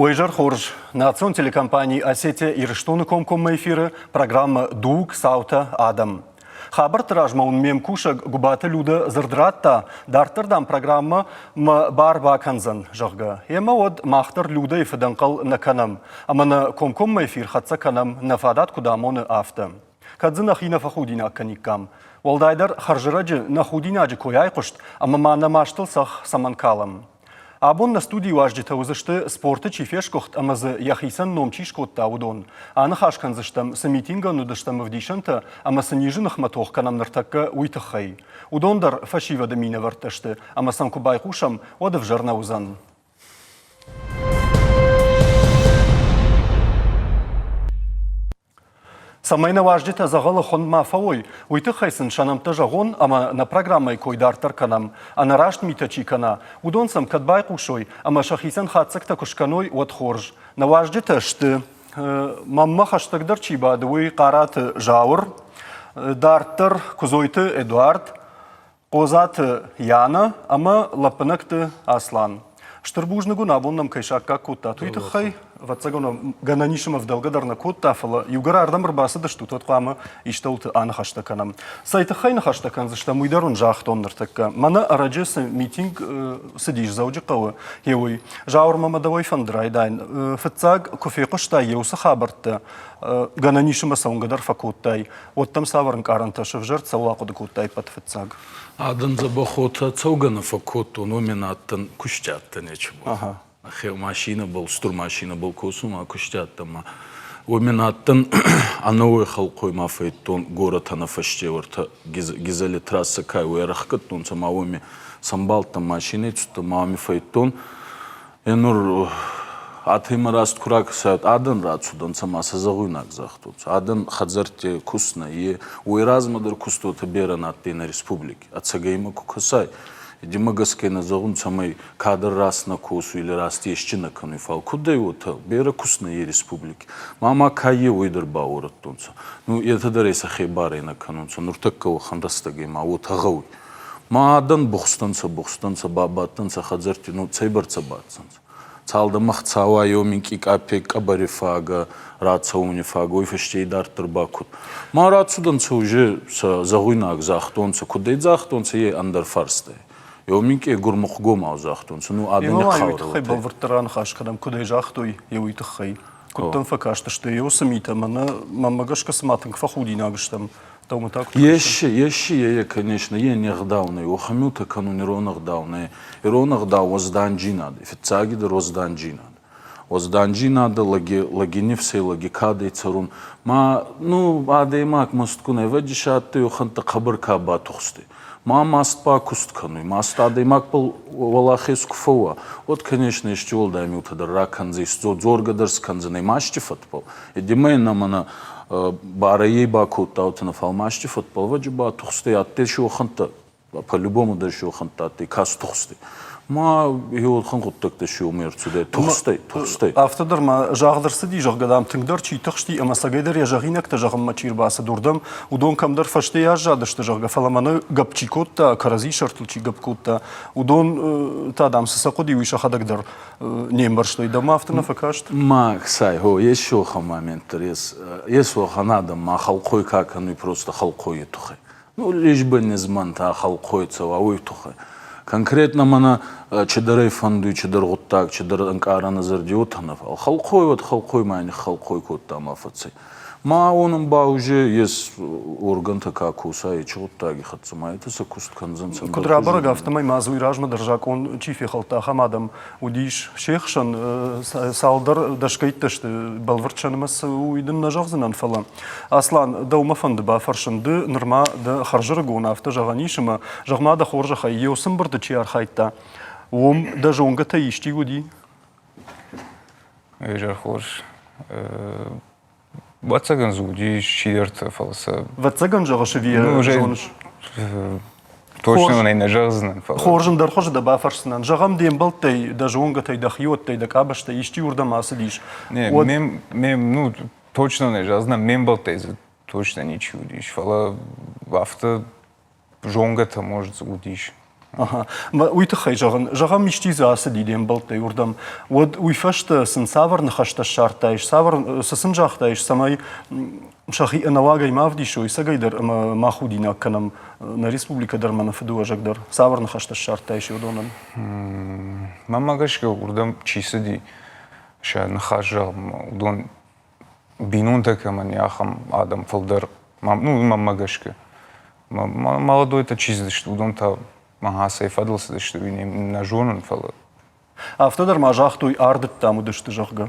Уӕ хорз! Национ телекомпани «Осетия Ирыстоны» комкоммӕ эфиры программӕ «Дуг, цаутӕ, адӕм». Хабӕртты размӕ уын ме мкусӕг Гуыбаты Людӕ дзырд радта, дарддӕр дам программӕ мӕ бар бакӕндзӕн, зӕгъгӕ. Ӕмӕ уӕд мах дӕр Людӕйы фыдӕнхъӕл нӕ кӕнӕм, ӕмӕ нӕ комкоммӕ эфир хӕццӕ кӕнӕм, нӕ фадат куыд амоны, афтӕ. Кӕд дзы нӕхи нӕ фӕхудинаг кӕниккам. Уӕлдайдӕр хӕрзӕрӕджы нӕ худинаджы кой айхъуыст, ӕмӕ ма нӕ мастыл цӕхх цӕмӕн калӕм? Абон нӕ студийы уазджытӕ уыдзысты, спорты чи фесгуыхт ӕмӕ дзы йӕхицӕн ном чи скодта, уыдон. Аныхас кӕндзыстӕм, цы митингӕн уыдыстӕм ӕвдисӕнтӕ ӕмӕ цы низы ныхмӕ тох кӕнӕм ныртӕккӕ, уый тыххӕй. Уыдон дӕр фӕсивӕды минӕвӕрттӕ сты, ӕмӕ сӕм куы байхъусӕм, уӕд ӕвзӕр нӕ уыдзӕн. Цӕмӕй нӕ уазджытӕ дзӕгъӕлы хуынд ма фӕуой, уый тыххӕй сын сӕ нӕмттӕ зӕгъон ӕмӕ нӕ программӕйы кой дарддӕр кӕнӕм. Ӕнӕраст митӕ чи кӕна, уыдон сӕм кӕд байхъусой ӕмӕ сӕхицӕн хатдзӕгтӕ куы скӕной, уӕд хорз. Нӕ уазджытӕ сты, мӕнмӕ хӕстӕгдӕр чи бады, уый Хъараты Зауыр, дарддӕр Куыдзойты Эдуард, Хъодзаты Янӕ ӕмӕ Лӕппынӕгты Аслан. Стыр бузныг уын, абон нӕм кӕй саккаг кодтат, уый тыххӕй. Ӕвӕццӕгӕн, гӕнӕн ис ӕмӕ ӕвдӕлгӕ дӕр нӕ кодта, фӕлӕ иугӕр ардӕм ӕрбацыдыстут, уӕд хъуамӕ истӕуылты аныхӕстӕ кӕнӕм. Цӕй тыххӕй ныхӕстӕ кӕндзыстӕм, уый дӕр уын загътон ныртӕккӕ. Мӕнӕ ӕрӕджы цы митинг цыдис Дзӕуджыхъӕуы, гъе уый. Зауырмӕ мӕ дӕуӕй фӕнды райдайын. Фыццаг, куы фехъуыстай йе уыцы хабӕрттӕ, гӕнӕн ис ӕмӕ цӕугӕ дӕр фӕкодтай, Уӕд дӕм цавӕр ӕнкъарӕнтӕ сӕвзӕрд, цӕуыл ахъуыды кодтай ӕппӕты фыццаг? Адӕм дзӕбӕхотӕ цӕугӕ нӕ фӕккодтон, уомӕн адтӕн кустиадтӕн нечи бон. Хе машинӕбӕл, стур машинӕбӕл косун ма кустиадтӕн ма. Уомӕн адтӕн ӕнӕуой хӕлхъой ма фӕйдтон горӕтӕн ӕ фӕстеуӕртӕ Гизели трассӕ ка уой ӕрӕхгӕдтонцӕ ма уоми сӕмбалдтӕн машинӕй цудтӕн ма уоми фӕйдтон. Е нур атӕмӕ раст ку ракӕсат, адӕн рацудӕнцӕ ма сӕ зӕгъуйнаг загътонцӕ. Адӕн хӕдзӕртти куст нӕ, е уой размӕ дӕр кустуотӕ берӕ на адтӕй нӕ республики. Ӕцӕгӕй имӕ ку кӕсай, димӕ гӕсгӕ нӕ зӕгъун, цӕмӕй кадӕр раст нӕ косуй или раст есчи нӕ кӕнуй, фал куд ӕй уотӕ, берӕ куст нӕ е республики. Ма ма ка е, уой дӕр бауорӕдтонцӕ. Ну, етӕ дӕр ӕй сӕхе барӕй нӕ кӕнунцӕ. Нуртӕккӕ уӕхӕн рӕстӕгӕй ма уотӕ гъӕуй. Ма адӕн бухстӕнцӕ, бухстӕнцӕ, бабадтӕнцӕ хӕдзӕртти, ну, цӕйбӕрцӕ бадтӕнцӕ. Цалдӕмӕ хцауа еу минкъий къапек къӕбӕри фагӕ, рацӕуни фагӕ, уой фӕсте идарддӕр ба куд. Ма рацудӕнцӕ уже сӕ зӕгъуйнаг загътонцӕ, куд ӕй загътонцӕ, е ӕндӕр фарстӕй. Еу минкъий гурмухъгомау загътонцӕ, ну, адӕни хъаурӕ. Уой туххӕй бӕлвурддӕр раныхас кӕнӕм, куд ӕй загътой, е уой туххӕй. Куд дӕм фӕкастысты еуцы митӕ, мӕнӕ мӕнмӕ гӕсгӕ цыма тынг фӕхудинаг стӕм. Дӕумӕ та куыд Ещи, ещи, е, конечно, е не гъдау нӕй, охӕмютӕ кӕнун ирон ӕгъдау нӕй. Ирон ӕгъдау уӕзданджийнадӕ, фиццагидӕр уӕзданджийнадӕ. Уӕзданджийнадӕ лӕги, лӕги нифсӕй, лӕги кадӕй цӕрун. Ма, ну, адӕймаг мӕстгун ӕвӕджи адтӕй, уӕхӕнттӕ хъӕбӕр ка батухстӕй. Ма маст ба куст кӕнуй, маст адӕймагбӕл уӕлахез ку фӕууа, уӕд, конечно, ести уӕлдай миутӕ дӕр ракӕндзӕй, дзоргӕ дӕр скӕндзӕнӕй масти фӕдбӕл. Эдимӕ нӕ мӕнӕ барӕй бакодта, уотӕ фал масти фӕдбӕл ӕвӕджи батухстӕй, адтӕй си уӕхӕнттӕ, по-любому дӕр си уӕхӕнттӕ адтӕй, ка стухстӕй. Ма еуӕхӕн гъуддӕгтӕ си уоми ӕрцудӕй, тухстӕй, тухстӕй. Афтӕ дӕр ма загъд ӕрцыди, зӕгъгӕ, дам, тынгдӕр чи тыхсти ӕмӕ цӕгӕйдӕр йӕ зӕгъинӕгтӕ зӕгъынмӕ чи рбацыд уырдӕм, уыдон кӕмдӕр фӕстейӕ аззадысты, зӕгъгӕ, фӕлӕ мӕнӕ гӕпп чи кодта, кӕрӕдзи сӕртыл чи гӕпп кодта, уыдон та, дам, цы сӕ хъуыди, уый сӕхӕдӕг дӕр не мбӕрстой. Дӕумӕ афтӕ нӕ фӕкаст? Ма, ксай, хо, ес уӕхӕн момент дӕр, ес, ес уӕхӕн адӕм, ма хӕлхъой ка кӕнуй просто хӕлхъойи туххӕй. Ну, лишь бы не змӕнта, хӕлхъой цӕуа, уой туххӕй. Конкретно мӕнӕ чидӕрӕй фӕндуй чидӕр гъуддаг, чидӕр ӕнкъарӕн зӕрди уотӕ нӕ фал. Хӕлхъой уӕд хӕлхъой ма ниххӕлхъой кодта ма фӕцӕй. Ма уонӕн ба уже ес органтӕ ка коса, ечи гъуддаги хӕццӕ ма етӕ сӕ куст кӕндзӕнцӕ. Куд рабӕрӕг, афтӕмӕй ма дзы уый размӕ дӕр закъон чи фехӕлдта, ахӕм адӕм уыдис се хсӕн. Цалдӕр дӕсгӕйттӕ сты, бӕлвырд сӕ нымӕц уый дын нӕ зӕгъдзынӕн, фӕлӕ Аслан, дӕумӕ фӕнды бафӕрсын, ды нырма дӕ хӕрзӕрыгон афтӕ зӕгъӕн ис ӕмӕ, зӕгъ-ма дӕ хорзӕхӕй, еу цы мбырды чи архайдта, уым дӕ зонгӕтӕй исчи уыди? Изӕр хорз. Ӕвӕццӕгӕн дзы уыдис чидӕртӕ, фӕлӕ сӕ... Ӕвӕццӕгӕн зӕгъыс ӕви зоныс? Точно нӕ нӕ зӕгъдзынӕн, фӕлӕ... Хорз ӕндӕр хуызы дӕ бафӕрсдзынӕн. Зӕгъӕм, де мбӕлттӕй, дӕ зонгӕтӕй, дӕ хиуӕттӕй, дӕ къабӕзтӕй исчи уырдӕм ацыдис. Не, ме, ну, точно нӕ зӕгъдзынӕн, ме мбӕлттӕй дзы точно ничи уыдис, фӕлӕ афтӕ зонгӕтӕ, может, уыдис. Ага. Уый тыххӕй зӕгъын, зӕгъӕм, исчи дзы ацыди де мбӕлттӕй уырдӕм, уӕд уый фӕстӕ сын цавӕр ныхӕстӕ ссардтаис, цавӕр, цы сын загътаис, цӕмӕй сӕхи ӕнӕуагӕй ма ӕвдисой, цӕгӕйдӕр ӕмӕ ма худинаг кӕнӕм нӕ республикӕ дӕр ӕмӕ нӕ фыдыуӕзӕг дӕр? Цавӕр ныхӕстӕ ссардтаис уыдонӕн? Мӕнмӕ гӕсгӕ, уырдӕм чи цыди, сӕ ныхас зӕгъынмӕ, уыдон бинонтӕ кӕмӕн и, ахӕм адӕм фылдӕр, ну, мӕнмӕ гӕсгӕ. Молодойтӕ чи цыдысты, уыдон та мӕ цӕй фӕдыл цыдысты, уый нӕ зонын, фӕлӕ Афтӕ дӕр ма загътой, ардыдтам уыдысты, зӕгъгӕ.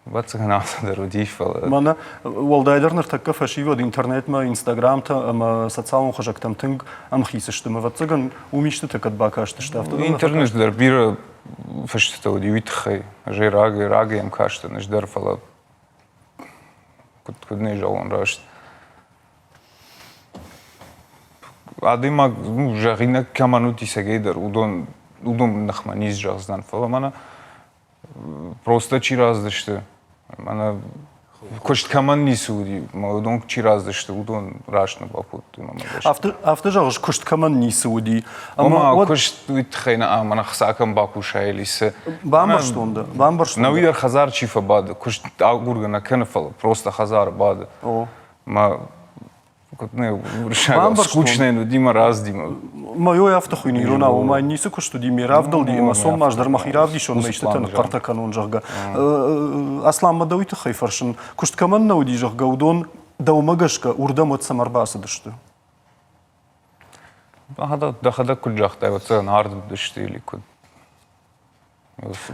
Ӕвӕццӕгӕн, афтӕ дӕр уыди, фӕлӕ. Мӕнӕ уӕлдайдӕр ныртӕккӕ фӕсивӕд интернетмӕ, инстаграмтӕ ӕмӕ социалон хызӕгтӕм тынг ӕмхиц сты. Ӕвӕццӕгӕн, уым истытӕ кӕд бакастысты, афтӕ дӕр. Интернет дӕр бирӕ фыстытӕ уыди уый тыххӕй. Ӕз ӕй рагӕй, рагӕй йӕм кастӕн ӕз дӕр, фӕлӕ куыд, куыд нӕ зӕгъон раст. Адӕймаг ну, зӕгъинаг кӕмӕн уыди цӕгӕйдӕр, уыдон, уыдон ныхмӕ ницы зӕгъдзынӕн, фӕлӕ мӕнӕ просто чи раздысты, мӕнӕ куыст кӕмӕн ницы уыди, уыдон чи раздысты, уыдон раст нӕ бакодтой. Афтӕ, афтӕ зӕгъыс, куыст кӕмӕн ницы уыди. Ӕмӕ куыст уый тыххӕй нӕ, ӕмӕ хца кӕм бакусай или цы. Бамбӕрстон дӕ, бамбӕрстон. Нӕуи дӕр хӕдзар чи фӕбады, куыст агургӕ нӕ кӕны, фӕлӕ просто хӕдзары бады. О. Мӕ куыд нӕ уырыссагау скучно уыди мӕ раздимӕ. Мӕ афтӕ хуыйны иронау, ома ницы куыст уыди, ме равдӕлди ӕмӕ сом ӕз дӕр мӕхи равдисон, мӕ истытӕ ныхъхъӕртӕ кӕнон, зӕгъгӕ. Аслан мӕ дӕуи тыххӕй фӕрсын, куыст кӕмӕн нӕ уыди, зӕгъгӕ, уыдон дӕумӕ гӕсгӕ уырдӕм уӕд цӕмӕ ӕрбацыдысты? Дӕхӕдӕг куыд загътай, ӕвӕццӕгӕн ард уыдысты или куыд?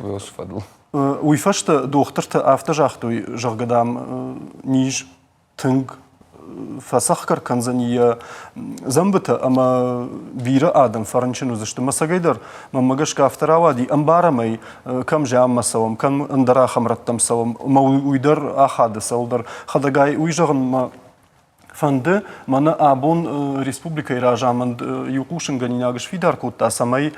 Уыцы фӕдыл. Уый фӕстӕ дохтыртӕ афтӕ загътой, зӕгъгӕ, дам, низ тынг фӕцӕхгӕр кӕндзӕни йӕ дзӕмбытӕ ӕмӕ бирӕ адӕм фӕрынчын уыдзысты. Мӕ цӕгӕйдӕр мӕнмӕ гӕсгӕ афтӕ рауади, ӕмбарӕм ӕй, кӕм зианмӕ цӕуӕм, кӕм ӕндӕр ахӕм рӕттӕм цӕуӕм, ӕмӕ уый дӕр ахады цӕуылдӕр. Хӕдӕгай уый зӕгъын мӕ фӕнды, мӕнӕ абон республикӕйы разамынд иу хъусынгӕнинаг сфидар кодта, цӕмӕй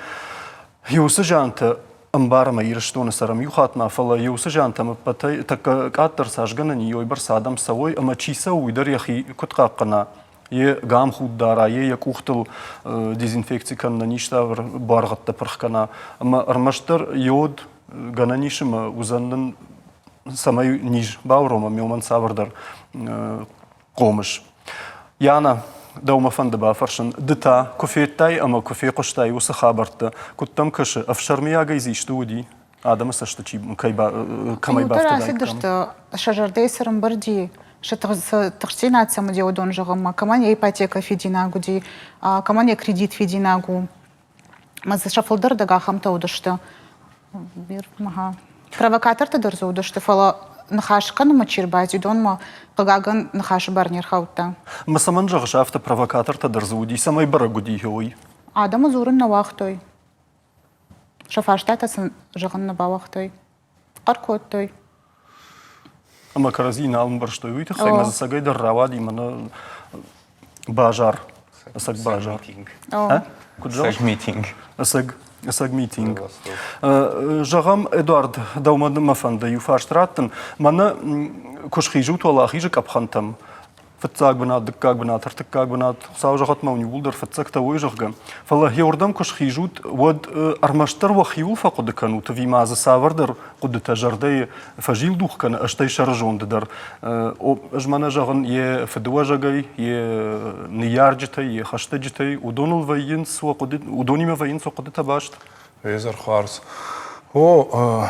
уыцы зиантӕ ӕмбарӕм Ирыстоны цӕрӕм иу хатт ма, фӕлӕ уыцы зиантӕм ӕппӕтӕй тӕккӕ къаддӕр цас гӕнӕн и, уыйбӕрц адӕм цӕуой ӕмӕ чи цӕуы, уый дӕр йӕхи куыд хъахъхъӕна, йе гамхуд дара, йе йӕ къухтыл дезинфекци кӕнынӕн иставӕр буаргъӕдтӕ пырх кӕна. Ӕмӕ ӕрмӕстдӕр йод гӕнӕн ис ӕмӕ уыдзӕн нын, цӕмӕй низ бауромӕм, уымӕн цавӕрдӕр хъомыс. Яна, дӕумӕ фӕнды бафӕрсын, ды та куы федтай ӕмӕ куы фехъуыстай уыцы хабӕрттӕ, куыд дӕм кӕсы, ӕфсӕрмыйагӕй дзы исты уыди? Адӕмы цӕсты чи кӕй кӕмӕй бафтыдаиккам? Рацыдысты, сӕ зӕрдӕйы цы рымбырди, сӕ тыхстдзинад сӕм уыди, уыдон зӕгъынмӕ, кӕмӕн йӕ ипотекӕ фидинаг уыди, кӕмӕн йӕ кредит фидинаг у. Мӕ дзы сӕ фылдӕр дӕг ахӕмтӕ уыдысты. Провокатортӕ дӕр дзы уыдысты, фӕлӕ ныхас кӕнынмӕ чи рбаци, уыдонмӕ, хъыгагӕн, ныхасы бар не рхаудта. Мӕ цӕмӕн зӕгъыс, афтӕ провокатортӕ дӕр дзы уыди, цӕмӕй бӕрӕг уыди, уый? Адӕмы дзурын нӕ уагътой. Сӕ фарстатӕ сын зӕгъын нӕ бауагътой. Хъӕр кодтой. Ӕмӕ кӕрӕдзи нал ӕмбӕрстой, уый тыххӕй мӕ дзы цӕгӕй дӕр рауади мӕнӕ базар. Ӕцӕг базар. Куыд зӕгъыс? митинг. Ӕцӕг, ӕцӕг митинг. Зӕгъӕм, Эдуард, дӕумӕ мӕ фӕнды иу фарст раттын. Мӕнӕ куы схизут уӕлахизы къӕпхӕнтӕм, фыццаг бынат, дыккаг бынат, ӕртыккаг бынат, Хуыцау зӕгъӕт ма уын иууылдӕр фыццӕгтӕ уой, зӕгъгӕ. Фӕлӕ гъеуырдӕм куы схизут, уӕд ӕрмӕстдӕр уӕхиуыл фӕхъуыды кӕнут ӕви ма дзы цавӕрдӕр хъуыдытӕ зӕрдӕйы фӕзилдух кӕны, стӕй сӕрызонды дӕр. Ӕз мӕнӕ зӕгъын, йе фыдыуӕзӕгӕй, йе ныййарджытӕй, йе хӕстӕджытӕй, уыдоныл вӕййынц уӕ хъуыды, уыдонимӕ вӕййынц уӕ хъуыдытӕ баст? Изӕр хуарз. О,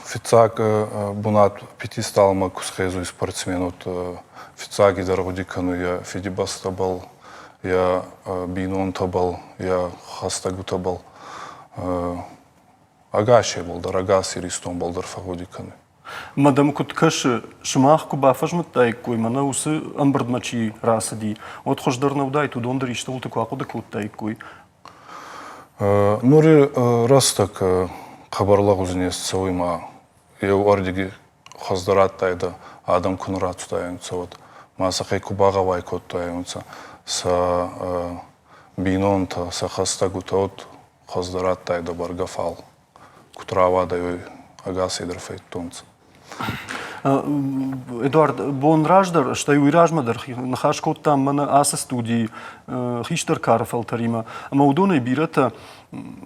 фиццаг бунат пьедесталмӕ ку схезуй спортсменут, фиццагидӕр гъуди кӕнуй ӕ фидибӕстӕбӕл, йӕ бийнонтӕбӕл, йӕ хӕстӕгутӕбӕл. Ӕгасебӕл дӕр, ӕгас Иристонбӕл дӕр фӕгъгъуди кӕнуй. Мадам куыд кӕсы, сымах куы бафӕзмыдтаиккой, мӕнӕ уыцы ӕмбырдмӕ чи рацыди, уӕд хуыздӕр нӕ уыдаид, уыдон дӕр истӕуылты куы ахъуыды кодтаиккой. Нури рӕстӕг хъӕбӕр лӕгъуз не сцӕуй ма еу ӕрдиги хуӕздӕр адтайдӕ, адӕм ку нӕ рацудайонцӕ, уӕд ма сӕхе ку багъӕуай кодтайонцӕ, сӕ бийнонтӕ, сӕ хӕстӕгутӕ, уӕд хуӕздӕр адтайдӕ бӕргӕ, фал куд рауадӕй, уой ӕгасейдӕр фӕйдтонцӕ. Эдуард, бон раздӕр, стӕй уый размӕ дӕр ныхас кодтам мӕнӕ ацы студийы хистӕр кары фӕлтӕримӕ, ӕмӕ уыдонӕй бирӕтӕ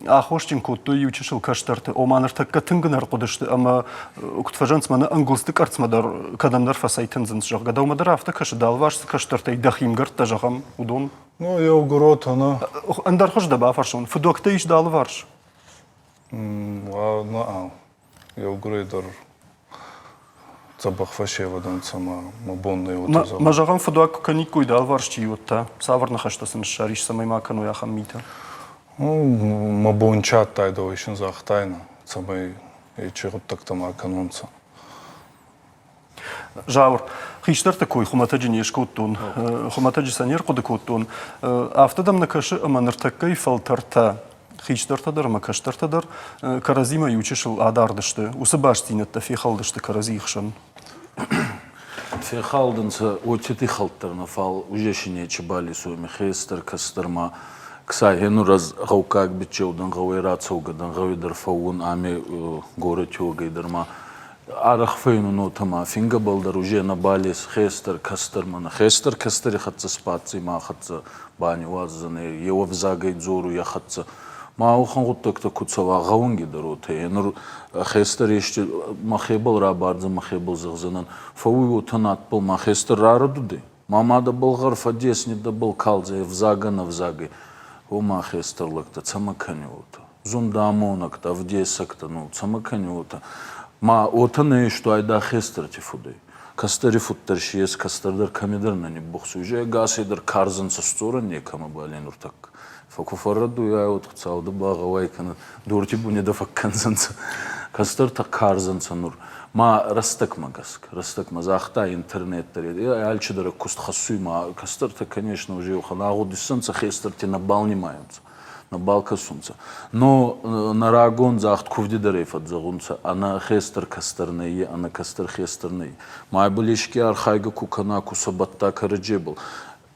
аххосджын кодтой иу чысыл кӕстӕрты, ома ныртӕккӕ тынг ӕнӕрхъуыды сты ӕмӕ куыд фӕзӕгъынц, мӕнӕ ӕнгуылдзты къӕрцмӕ дӕр кӕдӕмдӕр фӕцӕйтындзынц, зӕгъгӕ. Дӕумӕ дӕр афтӕ кӕсы, дӕлварс цы кӕстӕртӕй дӕхи мгӕрттӕ зӕгъӕм, уыдон? Ну, еугуротӕ, нӕ. Ӕндӕр хуыз дӕ бафӕрсон, фыдуӕгтӕ ис дӕ алыварс? Нӕ, еугурӕй дӕр дзӕбӕх фӕсевӕдӕнцӕ ма мӕ бон нӕ уотӕ зӕгъун. Мӕ зӕгъӕн, фыдуаг куы кӕниккой дӕ алыварс чи уӕд та? Цавӕр ныхӕстӕ сын ссарис, цӕмӕй ма кӕной ахӕм митӕ? Мӕ бон чи адтайдӕ, уой син загътайнӕ, цӕмӕй ечи гъуддӕгтӕ ма кӕнонцӕ. Зауыр, хистӕрты кой хуымӕтӕджы не скодтон, хуымӕтӕджы сӕ не рхъуыды кодтон. Афтӕ дӕм нӕ кӕсы, ӕмӕ ныртӕккӕйы фӕлтӕртӕ, хистӕртӕ дӕр ӕмӕ кӕстӕртӕ дӕр кӕрӕдзимӕ иучысыл адард сты, уыцы бастдзинӕдтӕ фехӕлдысты кӕрӕдзийы хсӕн? Фехӕлдынцӕ уотити хӕлддӕр нӕ, фал уже си нечи балесуй, хестӕр, кӕстӕр ма Ксай, нур ӕз гъӕуккаг биччеу дӕн, гъӕуӕй рацӕугӕ дӕн, гъӕуи дӕр фӕуун ами горӕти уогӕй дӕр ма арӕх фӕйнун уотӕ ма фингӕбӕл дӕр уже нӕбал ес хестӕр, кӕстӕр мӕнӕ хестӕр кӕстӕри хӕццӕ сбаддзӕй ма хӕццӕ баниуаздзӕнӕй, еу ӕвзагӕй дзоруй ӕ хӕццӕ. Ма уӕхӕн гъуддӕгтӕ ку цӕуа гъӕунги дӕр уотӕ. Нур хестӕр ести мӕхебӕл рабардзӕн, мӕхебӕл зӕгъдзӕнӕн. Фӕууй уотӕ надбӕл ма хестӕр рарӕдудӕй. Ма мадӕбӕл гъӕр фӕдес ниддӕбӕл калдзӕй ӕвзагӕн ӕвзагӕй. О, ма хестӕр лӕгтӕ, цӕмӕ кӕниуотӕ? Зундамонӕгтӕ, ӕвдесӕгтӕ, ну, цӕмӕ кӕниуотӕ? Ма уотӕ нӕ исто айдагъ хестӕрти фудӕй. Кӕстӕри фуддӕр си ес, кӕстӕр дӕр кӕмидӕр нӕ ниббухсуй. Же ӕгасӕй дӕр карзӕнцӕ сдзорӕн некӕмӕбал е нуртӕккӕ. Фал ку фӕррӕдуйай, уӕд Хуцау дӕ багъӕуай кӕнӕд, дорти буни дӕ фӕккӕндзӕнцӕ. Кӕстӕртӕ карзӕнцӕ нур. Ма рӕстӕгмӕ гӕсгӕ, рӕстӕгмӕ загъта интернет дӕр, алчидӕр куст хӕссуй ма кӕстӕртӕ, конечно, уже еухан агъуд иссӕнцӕ, хестӕрти нӕбал нимайунцӕ, нӕбал кӕсунцӕ. Но нӕ рагон загъд кувди дӕр ӕй фӕдзӕгъунцӕ, ӕнӕ хестӕр кӕстӕр нӕййе, ӕнӕ кӕстӕр хестӕр нӕййе. Ма ибӕл еске архайгӕ ку кӕна, ку сӕ бӕтта кӕрӕдзебӕл,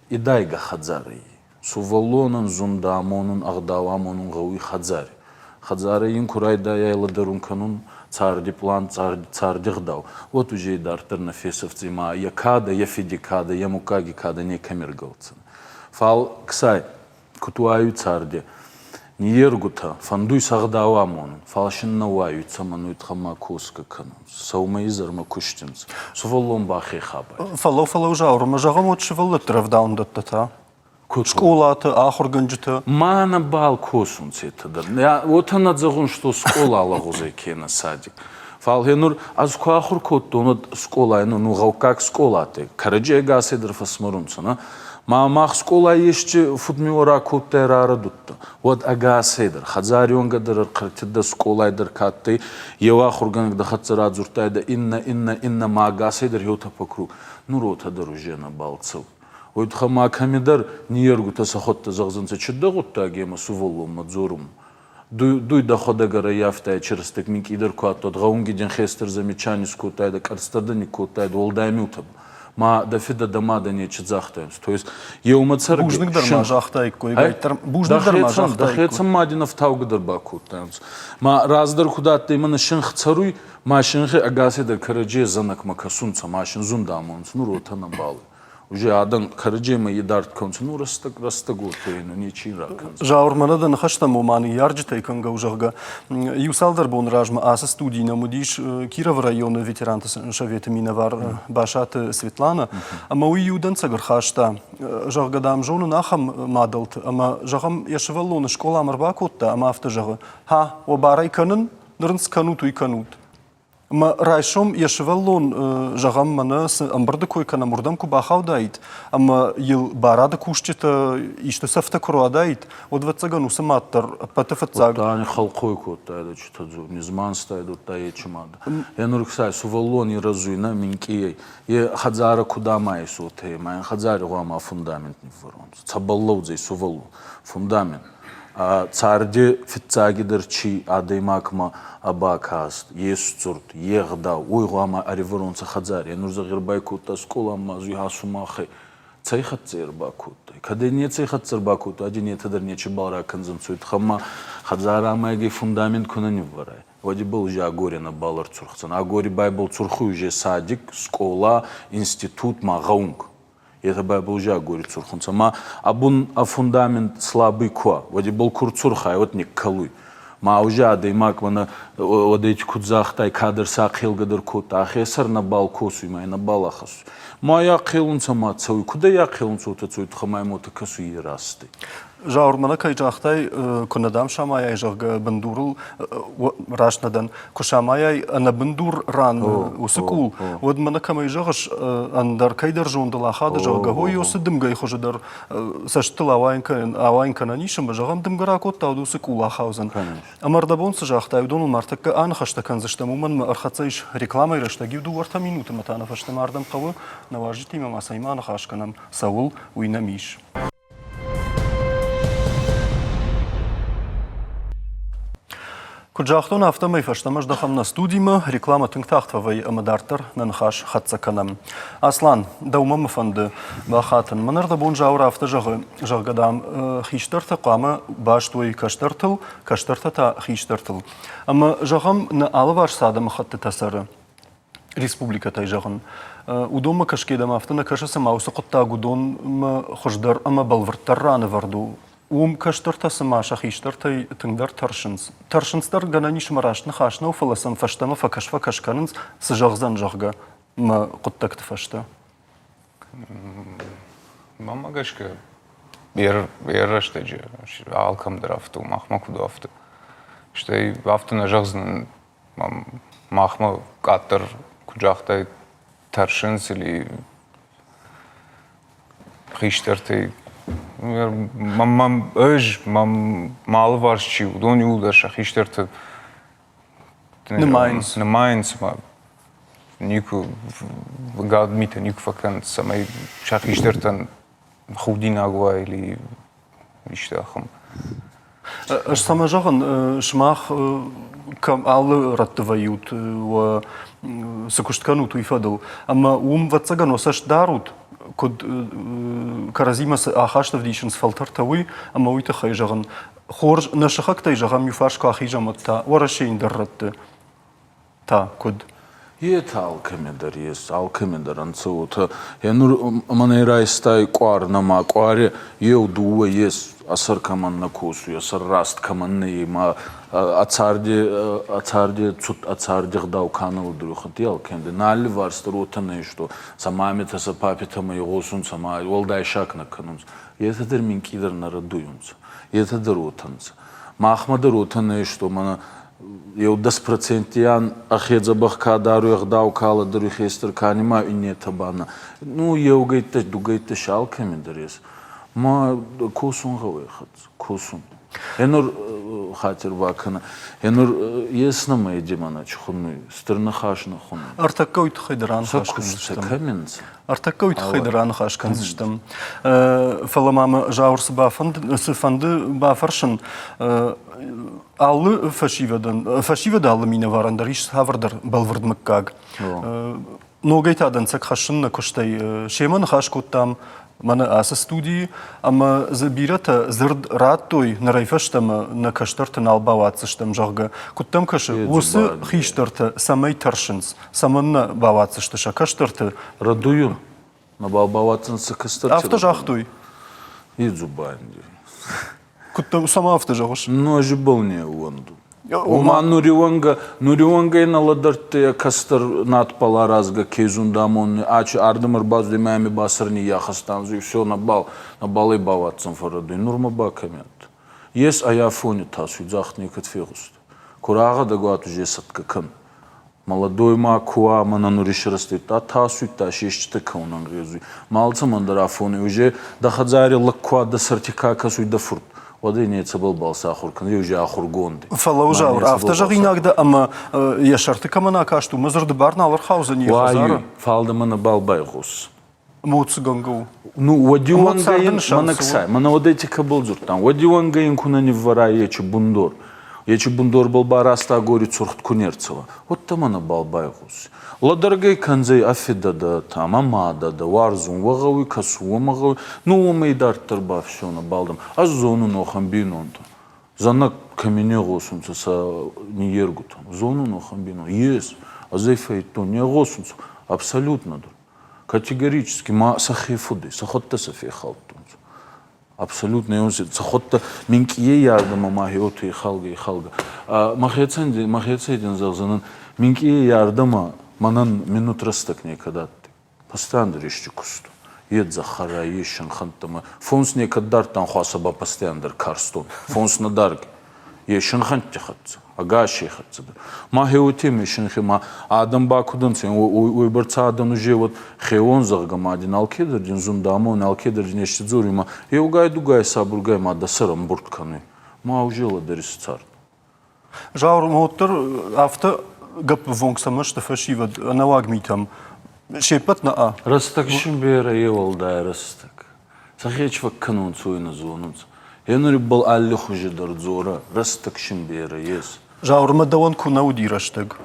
идайгӕ хӕдзарӕй. Сувӕллонӕн зунд амонун, ӕгъдау амонун гъӕуй хӕдзари. Хӕдзарӕ ин ку райдайай лӕдӕрун кӕнун царди пълан, царди гъдау, уӕд уже идарддӕр нӕ фесӕфдзӕй ма йӕ кадӕ, йӕ фиди кадӕ, йӕ муггаги кадӕ некӕми ргӕлдздзӕнӕ. Фал, ксай, куд уайуй царди, ниййергутӕ, фӕндуй сӕ ӕгъдау амонун, фал син нӕ уайуй, цӕмӕн уой туххӕй ма косгӕ кӕнун, сӕумӕ изӕрмӕ кустинцӕ. Сувӕллон ба хе хабар. Фӕллоу, фӕллоу, Зауыр, ма зӕгъӕм, уӕд сывӕллӕтты рӕвдауӕндӕттӕ та? Скъолаты, ахуыргӕнджытӕ? Ма нӕбал косунцӕ етӕ дӕр. Уотӕ нӕ зӕгъун, что скъола лӕгъузӕй кенӕ садик. Фал гъе нур ӕз ку ахур кодтон, уӕд скъолай, ну, гъӕуккаг скъолатӕ, кӕрӕдзи ӕгасӕй дӕр фӕсмӕрунцӕ, нӕ? Ма мах скъолай ести фудмиуӕ ракодтай, рарӕдудтӕ, уӕд ӕгасӕй дӕр, хӕдзари уӕнгӕ дӕр ӕрхъӕртидӕ, скъолай дӕр ка адтӕй, еу ахургӕнӕг дӕ хӕццӕ радзурдтайдӕ, иннӕ, иннӕ, иннӕ, ма ӕгасӕй дӕр еутӕ по круг. Нур уотӕ дӕр уже нӕбал цӕуй. Уой туххӕй ма кӕмидӕр ниййергутӕ сӕхуӕдтӕ зӕгъдзӕнцӕ, чи дӕ гъуддаг ӕма сувӕллонмӕ дзорун. Дуй дӕхуӕдӕг ӕрӕййафтай черстӕг минкъийдӕр ку адтӕй, гъӕунги дин хестӕр замечани скодтайдӕ, къӕрцтӕ дӕ никкодтайдӕ, уӕлдай миутӕ. Ма дӕ фидӕ дӕ мадӕ нечи загътайонцӕ. То есть еумӕ цӕргӕ. Бузныг дӕр ма загътаиккой, гайттӕр. Бузныг дӕр ма загътаиккой. Дӕхецӕн ма дин ӕфтаугӕ дӕр бакодтайонцӕ. Ма раздӕр куд адтӕй, мӕнӕ синх цӕруй, ма синхи ӕгасӕй дӕр кӕрӕдзей зӕнӕгмӕ кӕсунцӕ, ма син зунд амонунцӕ. Нур уотӕ нӕбал. Уже адӕм кӕрӕдземӕ идард кӕнунцӕ, ну рӕстӕг рӕстӕготӕй ну нечи ракӕндзӕн. Зауыр, мӕнӕ дӕ ныхӕстӕм ома ныййарджытӕй кӕнгӕ у, зӕгъгӕ, иу цалдӕр боны размӕ ацы студийы нӕм уыдис Кировы районы ветеранты советы минӕвар Басаты Светлана, ӕмӕ уый иу дӕнцӕг ӕрхаста, зӕгъгӕ, дам, зонын ахӕм мадӕлты, ӕмӕ, зӕгъӕм, йӕ сывӕллоны скъоламӕ ӕрбакодта ӕмӕ афтӕ зӕгъы, ха, уӕ барӕй кӕнын, ныр ын цы кӕнут, уый кӕнут. Ӕмӕ райсом йӕ сывӕллон, зӕгъӕм, мӕнӕ цы ӕмбырды кой кӕнӕм, уырдӕм куы бахаудаид ӕмӕ йыл барады кусджытӕ исты цӕфтӕ куы руадаид, уӕд, ӕвӕццӕгӕн, уыцы мад дӕр ӕппӕты фыццаг. Уыдта хӕлхъой кодтайдӕ читӕ низманстайдӕ, уыдта ечи мад. Е нур ксай сувӕллон ирӕзуй нӕ минкъийӕй. Е хӕдзарӕ куд амайис уотӕ, ма ин хӕдзари гъуама фундамент ниввӕронцӕ. Цӕбӕл лӕудзӕй сувӕллон? Фундамент. Царди фиццагидӕр чи адӕймагмӕ бакаст, е сдзурд, е гъдау, уой гъуама ӕривӕронцӕ хӕдзари. Нур зӕгъербай кодта скъоламӕ, зуйхӕ сумахӕй. Цӕй хӕццӕ ӕрбакодтай? Кӕд ӕй нецӕй хӕццӕ ӕрбакодтай, ӕди нетӕ дӕр нечибал ракӕндзӕнцӕ, уой туххӕн ма хӕдзарӕмӕги фундамент ку нӕ ниввӕрай, уӕд ибӕл уже агорӕ нӕбал ӕрцурхдзӕн. Агори байбӕл цурхуй уже садик, скъола, институт ма гъӕунг. Етӕ байбӕл уже агори цурхунцӕ. Ма абон а фундамент слабый ку уа, уӕд ибӕл ку рцурхай, уӕд никкӕлуй. Ма уже адӕймаг мӕнӕ уӕдӕй куд загътай, кадӕр сӕ ахъелгӕ дӕр кодта, ӕхе сӕр нӕбал косуй ма нӕбал ахӕссуй. Ма ахъелунцӕ ма цӕуй, куд ӕй ахъелунцӕ, уотӕ цӕуй, тухӕ ма уотӕ кӕсуй е растӕй. Заур, мӕнӕ кӕй загътай, куы нӕ дам самайай, зӕгъгӕ, бындурыл раст нӕ дӕн, куы самайай ӕнӕбындур ран уыцы къул, уӕд мӕнӕ кӕмӕй зӕгъыс, ӕндӕр кӕйдӕр зондыл ахады, зӕгъгӕ, ой, уыцы дымгӕйы хуызы дӕр цӕстытыл ауайын кӕнӕн ис, ӕмӕ зӕгъӕм, дымгӕ ракодта, уӕд уыцы къул ахаудзӕн. Ӕмӕ ӕрдӕбон цы загътай, уыдоныл ма ӕртӕккӕ аныхӕстӕ кӕндзыстӕм, уымӕн ӕмӕ ӕрхӕццӕ ис рекламӕйы рӕстӕг иу дыууӕ-ӕртӕ минуты ӕмӕ та нӕ фӕстӕмӕ ардӕм хъӕуы, нӕ уазджытимӕ ма цӕимӕ аныхас кӕнӕм, цӕуыл, уый нӕм ис. Куыд загътон, афтӕмӕй фӕстӕмӕ здӕхӕм нӕ студимӕ. Рекламӕ тынг тагъд фӕвӕййы ӕмӕ дарддӕр нӕ ныхас хӕццӕ кӕнӕм. Аслан, дӕумӕ мӕ фӕнды бахатын. Мӕн ӕрдӕбон Зауыр афтӕ зӕгъы, зӕгъгӕ, дам, хистӕртӕ хъуамӕ баст уой кӕстӕртыл, кӕстӕртӕ та хистӕртыл. Ӕмӕ, зӕгъӕм, нӕ алыварс цы адӕмыхӕттытӕ цӕры, республикӕтӕй зӕгъын, уыдонмӕ кӕсгӕ дӕм афтӕ нӕ кӕсы, цыма уыцы хъуыддаг уыдонмӕ хуыздӕр ӕмӕ бӕлвырддӕр ранӕвӕрд у. Уым кӕстӕртӕ цыма сӕ хистӕртӕй тынгдӕр тӕрсынц. Тӕрсынц дӕр гӕнӕн ис ӕмӕ раст ныхас нӕу, фӕлӕ сӕм фӕстӕмӕ фӕкӕс-фӕкӕс кӕнынц, цы зӕгъдзӕн, зӕгъгӕ, мӕ хъуыддӕгты фӕстӕ. Мӕнмӕ гӕсгӕ, йӕ рӕстӕджы алкӕм дӕр афтӕ у, махмӕ куыд у, афтӕ. Стӕй афтӕ нӕ зӕгъдзынӕн, махмӕ къаддӕр, куыд загътай, тӕрсынц или хистӕртӕй. Ӕз, мӕ алыварс чи, уыдон иууылдӕр сӕ хистӕрты нымайынц. Нымайынц ма никуы гад митӕ никуы фӕкӕнынц, цӕмӕй сӕ хистӕртӕн худинаг уа или исты ахӕм. Ӕз цӕмӕ зӕгъын, сымах кӕм алы рӕтты вӕййут, уӕ цы куыст кӕнут, уый фӕдыл. Ӕмӕ уым, ӕвӕццӕгӕн, уӕ цӕст дарут, куыд кӕрӕдзимӕ цы ахаст ӕвдисынц фӕлтӕртӕ, уый, ӕмӕ уый тыххӕй зӕгъын, хорз, нӕ сыхӕгтӕй зӕгъӕм, иу фарс куы ахизӕм, уӕд та Уӕрӕсейы ӕндӕр рӕтты та куыд? Етӕ алкӕмӕ дӕр ес, алкӕмӕ дӕр ӕнцӕ уотӕ. Е нур мӕнӕй райстай къуар нӕма къуаре еу дууӕ ес, ӕ сӕр кӕмӕн нӕ косуй, ӕ сӕр раст кӕмӕн нӕй, ма ӕ царди ӕ царди цуд ӕ царди гъдау ка нӕ лӕдӕруй, хатти алкӕмӕ дӕр. Нӕ алливарс дӕр уотӕ нӕ что сӕ маметӕ, сӕ папитӕмӕ игъосунцӕ ма уӕлдай сак нӕ кӕнунцӕ. Етӕ дӕр минкъийдӕр нӕ рӕдуйунцӕ. Етӕ дӕр уотӕ нцӕ. Махмӕ дӕр уотӕ нӕ что мӕнӕ еу 10 процентийӕн ӕхе дзӕбӕх ка даруй, ӕгъдау ка лӕдӕруй, хестӕр ка нимайуй, иннетӕ ба нӕ. Ну, еугӕйттӕ, дугӕйттӕ си алкӕми дӕр ес. Ма косун гъӕуй хӕццӕ, косун. Енур хатир бакӕнӕ. Енур ес нӕмӕ едемӕ чи хуннуй, стыр ныхас нӕ хуннуй. Ӕртӕккӕ уый тыххӕй дӕр аныхас кӕндзыстӕм. Кӕмӕн Ӕртӕккӕ уый тыххӕй дӕр аныхас кӕндзыстӕм. Фӕлӕ ма мӕ Зауыр цы бафӕнды, цы фӕнды бафӕрсын, алы фӕсивӕдӕн, фӕсивӕды алы минӕварӕн дӕр ис цавӕрдӕр бӕлвырд мыггаг. Ногӕй та дӕнцӕг хӕссын нӕ куыстӕй семӕ ныхас кодтам мӕнӕ ацы студийы, ӕмӕ дзы бирӕтӕ дзырд радтой, нырӕй фӕстӕмӕ нӕ кӕстӕрты нал бауадздзыстӕм, зӕгъгӕ. Куыд дӕм кӕсы, уыцы хистӕртӕ цӕмӕй тӕрсынц, цӕмӕннӕ бауадздзысты сӕ кӕстӕрты? Рӕдуйун. Нӕбал бауадздзӕнцӕ кӕстӕрти. Афтӕ загътой. И дзубанди. Куыд дӕ цӕмӕ афтӕ зӕгъыс? Ну, ӕз ибӕл не ууӕндун. Ома нуриуӕнгӕ нуриуӕнгӕ нӕ лӕдӕрдтӕй кӕстӕр надбӕл аразгӕ ке зундамонуй, ачи ардӕм ӕрбацудӕй ма ами ба сӕр ниййахӕстан, все нӕбал, нӕбал ӕй бауадздзӕн фӕррӕдуй. Нурмӕ ба кӕми адтӕй? Ес ӕй афони тасуй, дзагъд некӕд фегъуста. Ку рагъӕдӕг уат уже сӕтгӕ кӕн. Молодой ма ку уа, мӕнӕ нур исрӕстӕй тасуйдта, сесчитӕ кӕун ӕнгъезуй. Ма алцӕмӕн дӕр афони уже дӕ хӕдзари лӕг ку уа, дӕ сӕрти ка кӕсуй дӕ фурт, уӕд ӕй нецӕбӕл бал сахур кӕн, уже ахургонд. Фӕлӕ Зауыр, афтӕ зӕгъинаг дӕ, ӕмӕ йӕ сӕрты кӕмӕн акаст, уымӕ дзырды бар нал ӕрхаудзӕни йӕ хӕдзары? Фал дӕ мӕнӕ бал байгъос. Моцгӕнгӕ у. Ну, уӕди уӕнгӕ ин мӕнӕ ксай, мӕнӕ уӕдӕйти кӕбӕл дзурдтан, уӕди уӕнгӕ ин ку нӕ ниввӕрай ечи бундор. Ечи бундорбӕл ба раст агори цурхт ку не рцӕуа, уӕдта мӕ нӕбал байгъоси. Лӕдӕргӕй кӕндзӕй ӕ фидӕ дӕ, ӕма мадӕ дӕ, уарзун уӕ гъӕуй, кӕсун уӕмӕ гъӕуй, ну уомӕй идарддӕр ба ӕфсонӕбӕл дӕм. Ӕз зонун уӕхӕн бийнонтӕ. Зӕнӕг кӕми не гъосунцӕ сӕ ниййергутӕн. Зонун уӕхӕн бийнонтӕ. Ес. Ӕз ӕй фӕййидтон, не гъосунцӕ. Абсолютно дӕр. Категорически ма сӕхе фудӕй, сӕхуӕдтӕ сӕ фехалдтонцӕ. Абсолютно сӕхуӕдтӕ минкъийӕй ардӕмӕ ма хеуотӕ ихалгӕ, ихалгӕ. Мӕхецӕн, мӕхецӕй дин зӕгъдзӕнӕн, минкъийӕй ардӕмӕ мӕнӕн минут рӕстӕг некӕд адтӕй. Постоянно дӕр ести кустон. Е дзӕхӕра, е синхӕнттӕмӕ. Фонс некӕд дардтан хуасӕ ба постоянно дӕр карстон. Фонс нӕ даргӕ. Е синхӕнтти хӕццӕ, ӕгасей хӕццӕ дӕр. Ма хеуотеми синхи ма адӕм ба куд ӕнцӕ, уойбӕрцӕ адӕн уже уӕд хеуон, зӕгъгӕ, ма дин алкедӕр дин зундамон, алкедӕр дин ести дзоруй ма еугай-дугай сабургай ма дӕ сӕр ӕмбурд кӕнуй. Ма уже лӕдӕрис цард. Зауыр, уӕддӕр афтӕ гӕппӕввонг цӕмӕ сты фӕсивӕд ӕнӕуаг митӕм? Се ппӕт нӕ? Рӕстӕг син берӕ е уӕлдай рӕстӕг. Сӕхе фӕккӕнунцӕ, уой нӕ зонунцӕ. Енур ибӕл аллихузи дӕр дзорӕ, рӕстӕг син берӕ ес. Зауырмӕ дӕуӕн ку нӕ уыди рӕстӕг?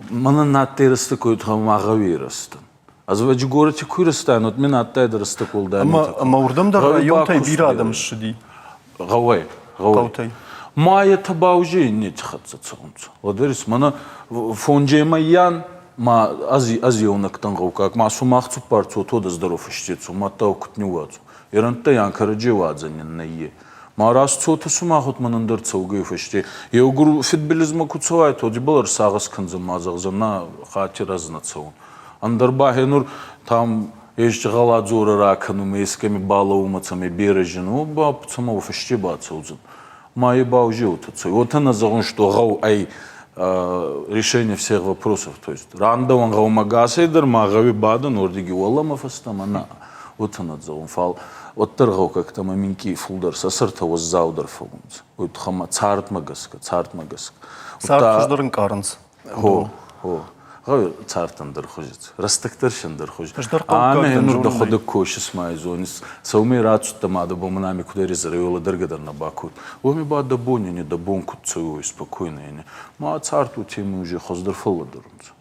Мӕнӕн на адтӕй рӕстӕг, кой туххӕй ма гъӕуи рӕстӕн. Ӕз горӕти ку ирӕзтӕн, уӕд мин адтайдӕ рӕстӕг уӕлдай Ӕма, ӕма уырдӕм дӕр районтӕй бирӕ адӕм ссыди. Гъӕуӕй, гъӕуӕй. Хъӕутӕй. Ма етӕ ба уже иннети хӕццӕ цӕунцӕ. Лӕдӕрис, мӕнӕ фонджемӕййан ма ӕз, ӕз еунӕгтӕн гъӕуккаг, ма сумах цуппар цотод ӕз дӕр офӕстецо, мадта куд ниууадзун. Ерӕнттӕ ян кӕрӕдзей уадзӕн нӕййе. Ма раст цотӕ сумах уӕд мӕнӕн дӕр цӕугӕй фӕсте. Еугур фидбилизмӕ ку цӕуай, то дибӕл ӕрсагъӕс кӕндзӕн ма зӕгъдзӕн, на хатир ӕз нӕ цӕун. Ӕндӕр ба гьенур там ести гъӕла дзорӕ ракӕнунмӕ, ескӕми балӕуумӕ цӕмӕй берӕ зин, о ба цӕмӕ фӕсте бацӕудзӕн. Ма е ба уже уотӕ цӕуй. Уотӕ нӕ зӕгъун, что гъӕу ӕй решение всех вопросов. То есть рандӕуӕн гъӕумӕ гасӕй дӕр ма гъӕуи бадӕн уордиги уӕлӕмӕ фӕстӕмӕ нӕ. Уотӕ нӕ зӕгъун, фал уӕддӕр гъӕуккӕгтӕмӕ минкъий фулдӕр сӕ сӕртӕ уӕззаудӕр фӕуунцӕ. Уой туххӕй ма цардмӕ гӕсгӕ, цардмӕ гӕсгӕ. Цард хуыздӕр ӕнкъарынц. Хо, хо. Гъӕуи цард ӕндӕр хузи. Рӕстӕгдӕр си ӕндӕр хузи. Ӕз дӕр хъӕуккаг Ӕма дӕн, нур зонун ӕй. дӕхуӕдӕг косис ма зонис. Сӕумӕй рацудтӕ ма дӕ бон ами куд ӕризӕрӕй уӕлӕдӕргӕ дӕр нӕ бакод. Уоми ба дӕ бон не дӕ бон куд цӕуй, спокойно не. Ма цард уотемӕй уже хуӕздӕр фӕллӕдӕрунцӕ.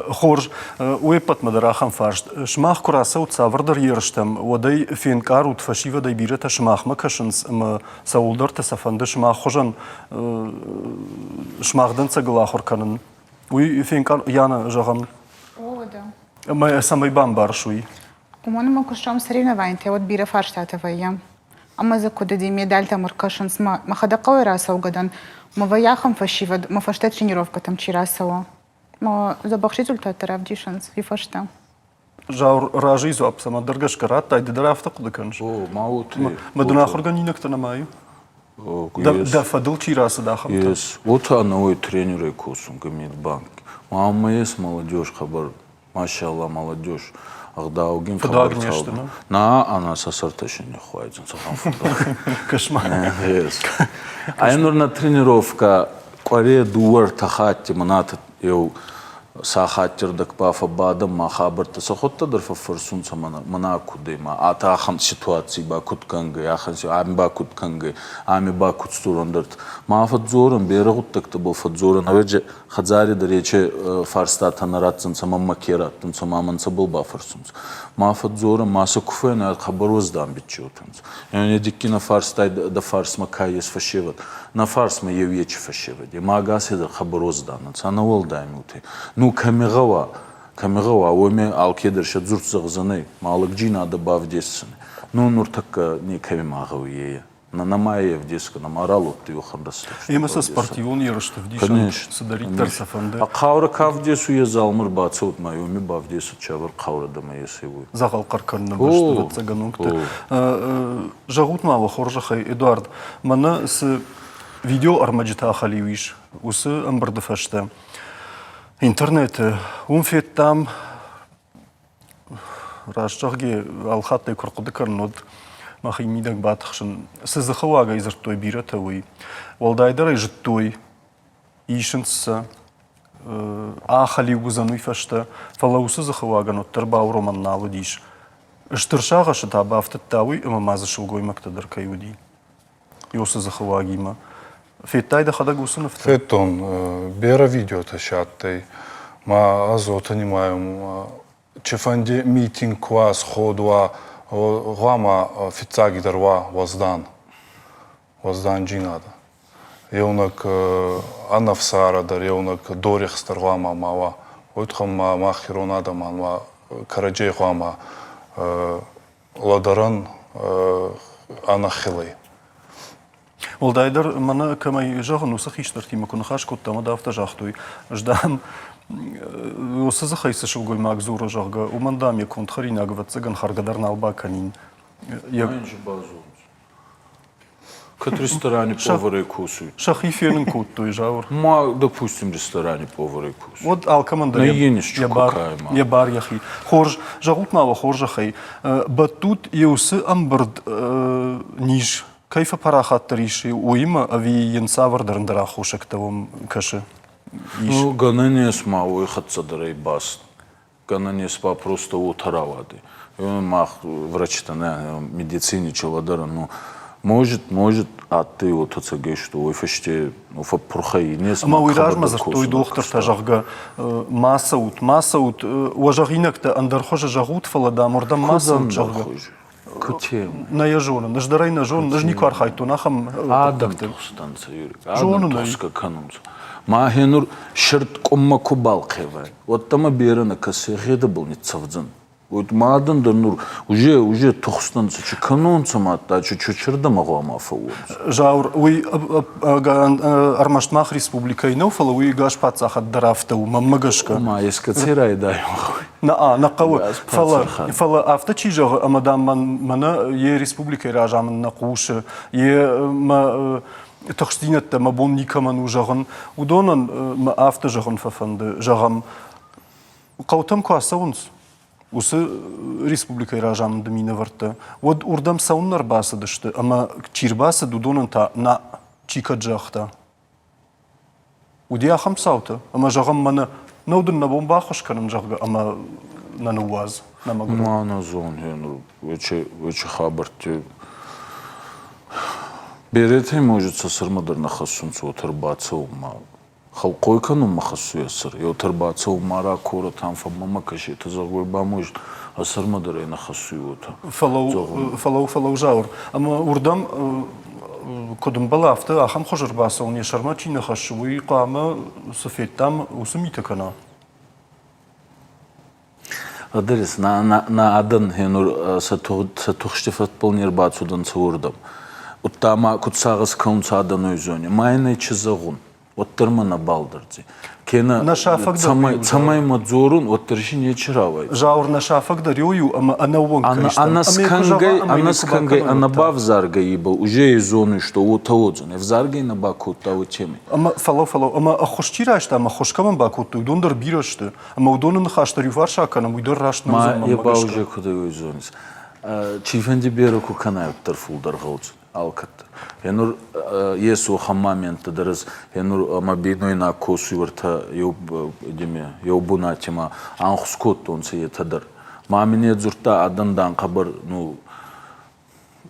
Хорз, уе ппӕтмӕ дӕр ахӕм фарст. Сымах куы рацӕут цавӕрдӕр ерыстӕм, уӕд ӕй фенкъарут, фӕсивӕдӕй бирӕтӕ сымахмӕ кӕсынц ӕмӕ цӕуылдӕрты сӕ фӕнды сымах хуызӕн сымах дӕнцӕгыл ахуыр кӕнын. Уый фенкъар, Яна, зӕгъӕм. О, да. Ӕмӕ цӕмӕй бамбарыс уый? Уымӕн ӕмӕ куы ссӕуӕм соревнованийтӕ, уӕд бирӕ фарстатӕ вӕййы. Ӕмӕ дзы куыд уыди, медальтӕм ӕркӕсынц. Мӕ мӕхӕдӕг хъӕуӕй рацӕугӕ дӕн. Мӕ вӕййы ахӕм фӕсивӕд, мӕ фӕстӕ тренировкӕтӕм чи рацӕуы. Мӕ дзӕбӕх результаттӕ равдисынц уый фӕстӕ. Заур, разыйы дзуапп цӕмӕндӕр гӕсгӕ радтай, ды дӕр афтӕ хъуыды кӕныс? О, ма уыд. Мӕ дын ахуыргӕнинӕгтӕ нӕма и? Дӕ фӕдыл чи рацыд, ахӕмтӕ? Ес. Вот ӕнӕуи тренерӕй косун Гоминбанк. Мамӕ ес молодежь хъӕбӕр Машалла, молодежь. Ӕгъдаугин Фыдуаг не сты, на? На, ана сӕ сӕртӕ се не хуайдзӕн, цахӕм фыдуаг. Кӕс-ма. Ес. А нур на тренировка къуӕре дууӕ-ӕртӕ хатти мӕнӕ еу сахаттирдӕг ба фӕббадӕн ма хабӕрттӕ сӕхуӕдтӕ дӕр фӕффӕрсунцӕ мӕнӕ, мӕнӕ кудӕй ма атӕ ахӕм ситуаций ба куд кӕнгӕй, ахӕм ами ба куд кӕнгӕй, ами ба куд стурӕндӕрт. Ма фӕдздзорӕн, берӕ гъуддӕгтӕбӕл фӕдздзорӕн, ӕвӕдзи Хӕдзари дӕр ече фарстатӕ нӕ ратдзӕнцӕ, мӕнмӕ ке раттунцӕ, ма мӕн цӕбӕл бафӕрсунцӕ. Ма фӕдздзорӕ, ма сӕ ку фӕйнӕ хъӕбӕр уӕздан биччеутӕнцӕ. Е дикки нӕ фарстай дӕ фарсмӕ ка ес фӕсевӕд, нӕ фарсмӕ еу ечи фӕсевӕд. Ма ӕгасей дӕр хъӕбӕр уӕздан ӕнцӕ, ӕнӕ уӕлдай миутӕй. Ну кӕми гъӕуа, кӕми гъӕуа, уоми алкедӕр сӕ дзурд зӕгъдзӕнӕй, ма лӕгджийнадӕ бавдесдзӕнӕй. Ну нуртӕккӕ некӕми ма гъӕуй е. Нӕма ӕвдесгӕ, нӕма ралодти уӕхӕн рӕстӕг. Ӕмӕ сӕ спортивон ерысты вдисӕн цыдӕриддӕр сӕ фӕнды. А хъаурӕ ка вдесуй, е залмӕ рбацӕут ма уоми бавдесут, цавӕр хъаурӕ дӕмӕ ес, уой. Дзӕгъӕл хъӕр кӕныны бӕсты, ӕвӕццӕгӕн, уынгты. Зӕгъут ма уӕ хорзӕхӕй, Эдуард, мӕнӕ цы видеоӕрмӕджытӕ ахӕлиу ис, уыцы ӕмбырды фӕстӕ интернеты уым федтам Раст зӕгъгӕ, алхаттӕй куы рхъуыды кӕнын, уӕд мӕхи мидӕг батыхсын. Цы дзыхы уагӕй дзырдтой бирӕтӕ, уый. Уӕлдайдӕр ӕй зыдтой, исынц сӕ, ахӕлиу уыдзӕн уый фӕстӕ, фӕлӕ уыцы дзыхы уагӕн уӕддӕр бауромӕн нал уыдис. Стыр сагъӕсы та бафтыдта уый, ӕмӕ ма дзы сылгоймӕгтӕ дӕр кӕй уыди. Иосы дзыхы уагимӕ. Федтай дӕхӕдӕг уыцы нывтӕ? Федтон. Берӕ видеотӕ си адтӕй. Ма ӕз уотӕ нимайун, цифӕнди митинг ку уа, сход уа, гъуама фиццагидӕр уа уӕздан, уӕзданджийнадӕ. Еунӕг ӕнӕфсарӕ дӕр, еунӕг дорихс дӕр гъуама ма уа. Уой туххӕн ма мах ирон адӕмӕн ма кӕрӕдзей гъуама лӕдӕрӕн ӕнӕхилӕй. Уӕлдайдӕр мӕнӕ кӕмӕй зӕгъын, уыцы хистӕртимӕ куы ныхас кодтам, уӕд афтӕ загътой, ӕз, дам, уыцы дзыхӕй цы сылгоймаг дзуры, зӕгъгӕ, уымӕн, дам, йӕ конд хӕринаг, ӕвӕццӕгӕн, хӕргӕ дӕр нал бакӕнин. Йӕ... Кӕд ресторани поварӕй косуй. Сӕхи фенын кодтой, Зауыр. Ма, допустим, ресторани поварӕй косуй. Уӕд алкӕмӕн дӕр йӕ бар йӕхи. Хорз, зӕгъут ма уӕ хорзӕхӕй, бӕттут иу цы ӕмбырд низ кӕй фӕпарахатдӕр ис, уыимӕ ӕви йын цавӕрдӕр ӕндӕр аххосӕгтӕ уӕм кӕсы? Ис? Ну, гӕнӕн ес ма уой хӕццӕ дӕр ӕй баст. Гӕнӕн ес ба просто уотӕ рауадӕй. Мах врачтӕ нӕ, медицине челӕдӕрӕн, ну, может, может, адтӕй уотӕ цӕгӕй, что уой фӕсте ну, фӕппурхӕй нез. Ӕмӕ уый размӕ дзырдтой дохтыртӕ, зӕгъгӕ, ма цӕут, ма цӕут, уӕ зӕгъинӕгтӕ ӕндӕр хуызы зӕгъут, фӕлӕ, дам, уырдӕм ма цӕут, зӕгъгӕ. Нӕ йӕ зонын, ӕз дӕр ӕй нӕ зонын, ӕз никуы архайдтон ахӕм Адӕм тухстӕнцӕ, Юрик, адӕм тухсгӕ кӕнунцӕ. Ма гьенур сырд къуммӕ ку балхъевай, уӕдта ма берӕ нӕ кӕсй, гъедӕбӕл ниццӕвдзӕн. Вот ма адӕн дӕр нур уже уже тухстӕнцӕ, чи кӕнонцӕ мадта, чи чучердӕмӕ гъуама фӕууонцӕ. Заур, уый ӕрмӕст мах республикӕйы нӕу, фӕлӕ уый ӕгас паддзахад дӕр афтӕ у, мӕнмӕ гӕсгӕ. Ма ескӕци райдайон. Нӕ, нӕ хъӕуы. Фӕлӕ, фӕлӕ афтӕ чи зӕгъы, ӕмӕ дам мӕнӕ йе республикӕйы разамынд нӕ хъусы, йе мӕ тыхстдзинӕдтӕ мӕ бон никӕмӕн у зӕгъын, уыдонӕн мӕ афтӕ зӕгъын фӕфӕнды. Зӕгъӕм, хъӕутӕм куы ацӕуынц, уыцы республикӕйы разамынды минӕвӕрттӕ, уӕд уырдӕм цӕуыннӕ ӕрбацыдысты ӕмӕ чи рбацыд, уыдонӕн та нӕ чи кӕд загъта. Уыди ахӕм цаутӕ, ӕмӕ зӕгъӕм, мӕнӕ нӕу дын нӕ бон баххуыс кӕнын, зӕгъгӕ, ӕмӕ нӕ ныууадз, нӕ мӕгуыр. Ма нӕ зон, вече, вече хабӕртти беретӕй, может, сӕ сӕрмӕ дӕр нӕ хӕссунцӕ уотӕ ӕрбацӕунмӕ. Хӕлхъой кӕнунмӕ хӕссуй ӕ сӕр. Еутӕ ӕрбацӕунмӕ ракорӕ там фӕммӕмӕ кӕсетӕ, зӕгъгӕ, ба, может, ӕ сӕрмӕ дӕр ӕй нӕ хӕссуй уотӕ. Фӕлӕуу, фӕлӕуу, фӕлӕуу, Зауыр. Ӕмӕ уырдӕм куыд ӕмбӕлы, афтӕ ахӕм хуызы ӕрбацӕуын йӕ сӕрмӕ чи нӕ хӕссы, уый хъуамӕ, цы федтам, уыцы митӕ кӕна? Адрес, нӕ адӕн хенур сӕ тухсти фӕдбӕл не рбацудӕнцӕ уордӕм. Удта ма куд сагъӕс кӕнунцӕ адӕн зони. Ма ин ӕй чи зӕгъун, уӕддӕр мӕ нӕбал дӕрдзи. Кенӕ Нӕ сафӕг дӕр цӕмӕй, цӕмӕй мӕ дзорун, уӕддӕр си нечи рауайдзӕй. Заур нӕ сафӕг дӕр ю ӕма ӕнӕууӕнк кӕй стӕм. Ӕнӕскӕнгӕй, ӕнӕскӕнгӕй, ӕнӕбавзаргӕй ибӕл уже и зонуй, что уотӕ уодзӕнӕй. Ӕвзаргӕй нӕ бакодта уотемӕй. Ӕмӕ фӕлӕ, фӕлӕ, ӕмӕ ӕххуыс чи райста ӕмӕ ӕххуыс кӕмӕн бакодтой, уыдон дӕр бирӕ сты. Ӕмӕ уыдоны ныхас дӕр иуфарс акӕнӕм, уый дӕр раст нӕ уыдзӕн мӕнмӕ гӕсгӕ. Ма е ба уже куд ӕй зонис. Чифӕнди берӕ ку кӕнай, уӕддӕр фулдӕр гъӕудзӕн. Алкӕддӕр. Гъенур ес уӕхӕн моменттӕ дӕр ӕз гъенур мӕ бийнойнаг косуй уӕртӕ еу еу бунати ма ӕнхус кодтонцӕ етӕ дӕр. Ма мин е дзурдта адӕн дан хъӕбӕр ну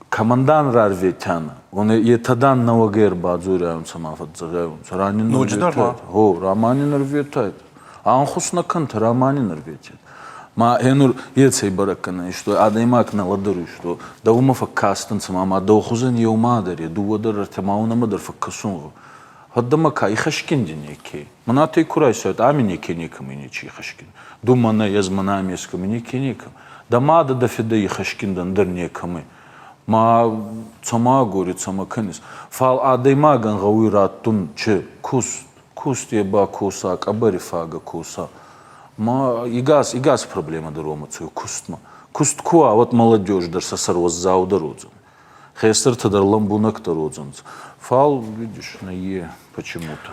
кӕмӕн рарветианӕ, уони етӕ дан нӕуӕгӕй ӕрбадзориайонцӕ ма фӕдздзӕгъайонцӕ. Ранин Ноджыдӕр ма? Гъо, раманин ӕрветайт. Ӕнхус нӕ кӕнтӕ, раманин ӕрветет. Ма гъенур ецӕй бӕрӕг кӕнӕн, что адӕймаг нӕ лӕдӕруй, что дӕумӕ фӕккастӕнцӕ ма ма дӕу хузӕн еума дӕр е, дууӕ дӕр, ӕртӕ ма уонӕмӕ дӕр фӕккӕсун гъо. Гъӕддӕмӕ ка ихӕсгин ди неке. Мӕнӕ ку райсайт, ами неке некӕми нечи ихӕсгин. Ду мӕнӕ, ӕз мӕнӕ ами ескӕми неке некӕм. Дӕ мадӕ дӕ фидӕ ихӕсгин дӕн дӕр некӕми. Ма цӕмӕ агори, цӕмӕ кӕнис. Фал адӕймагӕн гъӕуй раттун чи куст, куст е ба коса, къӕбӕри фагӕ коса. Ма игас, игас проблемӕ дӕр уомӕ цӕуй кустмӕ. Куст ку уа, уӕд молодежь дӕр сӕ сӕр уӕззаудӕр уодзӕн. Хестӕртӕ дӕр лӕмбунӕгдӕр уодзӕнцӕ. Фал, видишь, нӕййе почему-то.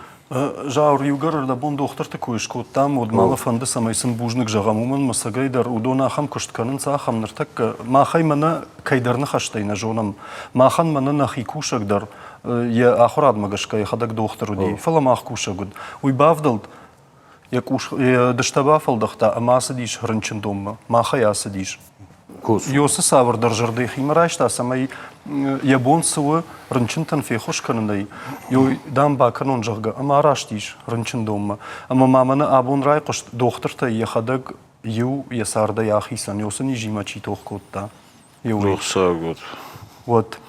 Заур, иугӕр ӕрдӕбон дохтырты кой скодтам, уӕд ма мӕ фӕнды, цӕмӕй сын бузныг зӕгъӕм, уымӕн ӕмӕ цӕгӕй дӕр уыдон ахӕм куыст кӕнынц, ахӕм ныртӕккӕ махӕй мӕнӕ кӕйдӕр ныхӕстӕй нӕ зонӕм. Махӕн мӕнӕ нӕхи кусӕг дӕр йӕ ахуырадмӕ гӕсгӕ йӕхӕдӕг дохтыр уыди, фӕлӕ мах кусӕг уыд. Уый бавдӕлд, йӕ къус йӕ дыстӕ бафӕлдӕхта ӕмӕ ацыдис рынчындонмӕ. Махӕй ацыдис. Йосы цавӕрдӕр зӕрдӕ йӕхимӕ райста, цӕмӕй йӕ бон цы у рынчынтӕн феххуыс кӕнынӕй, ой, дам, бакӕнон, зӕгъгӕ, ӕмӕ араст ис рынчындонмӕ. Ӕмӕ ма мӕнӕ абон райхъуыст, дохтыртӕй йӕхӕдӕг иу йӕ цардӕй ахицӕн, Йосы низимӕ чи тох кодта. Рухсаг уӕд. Уӕд.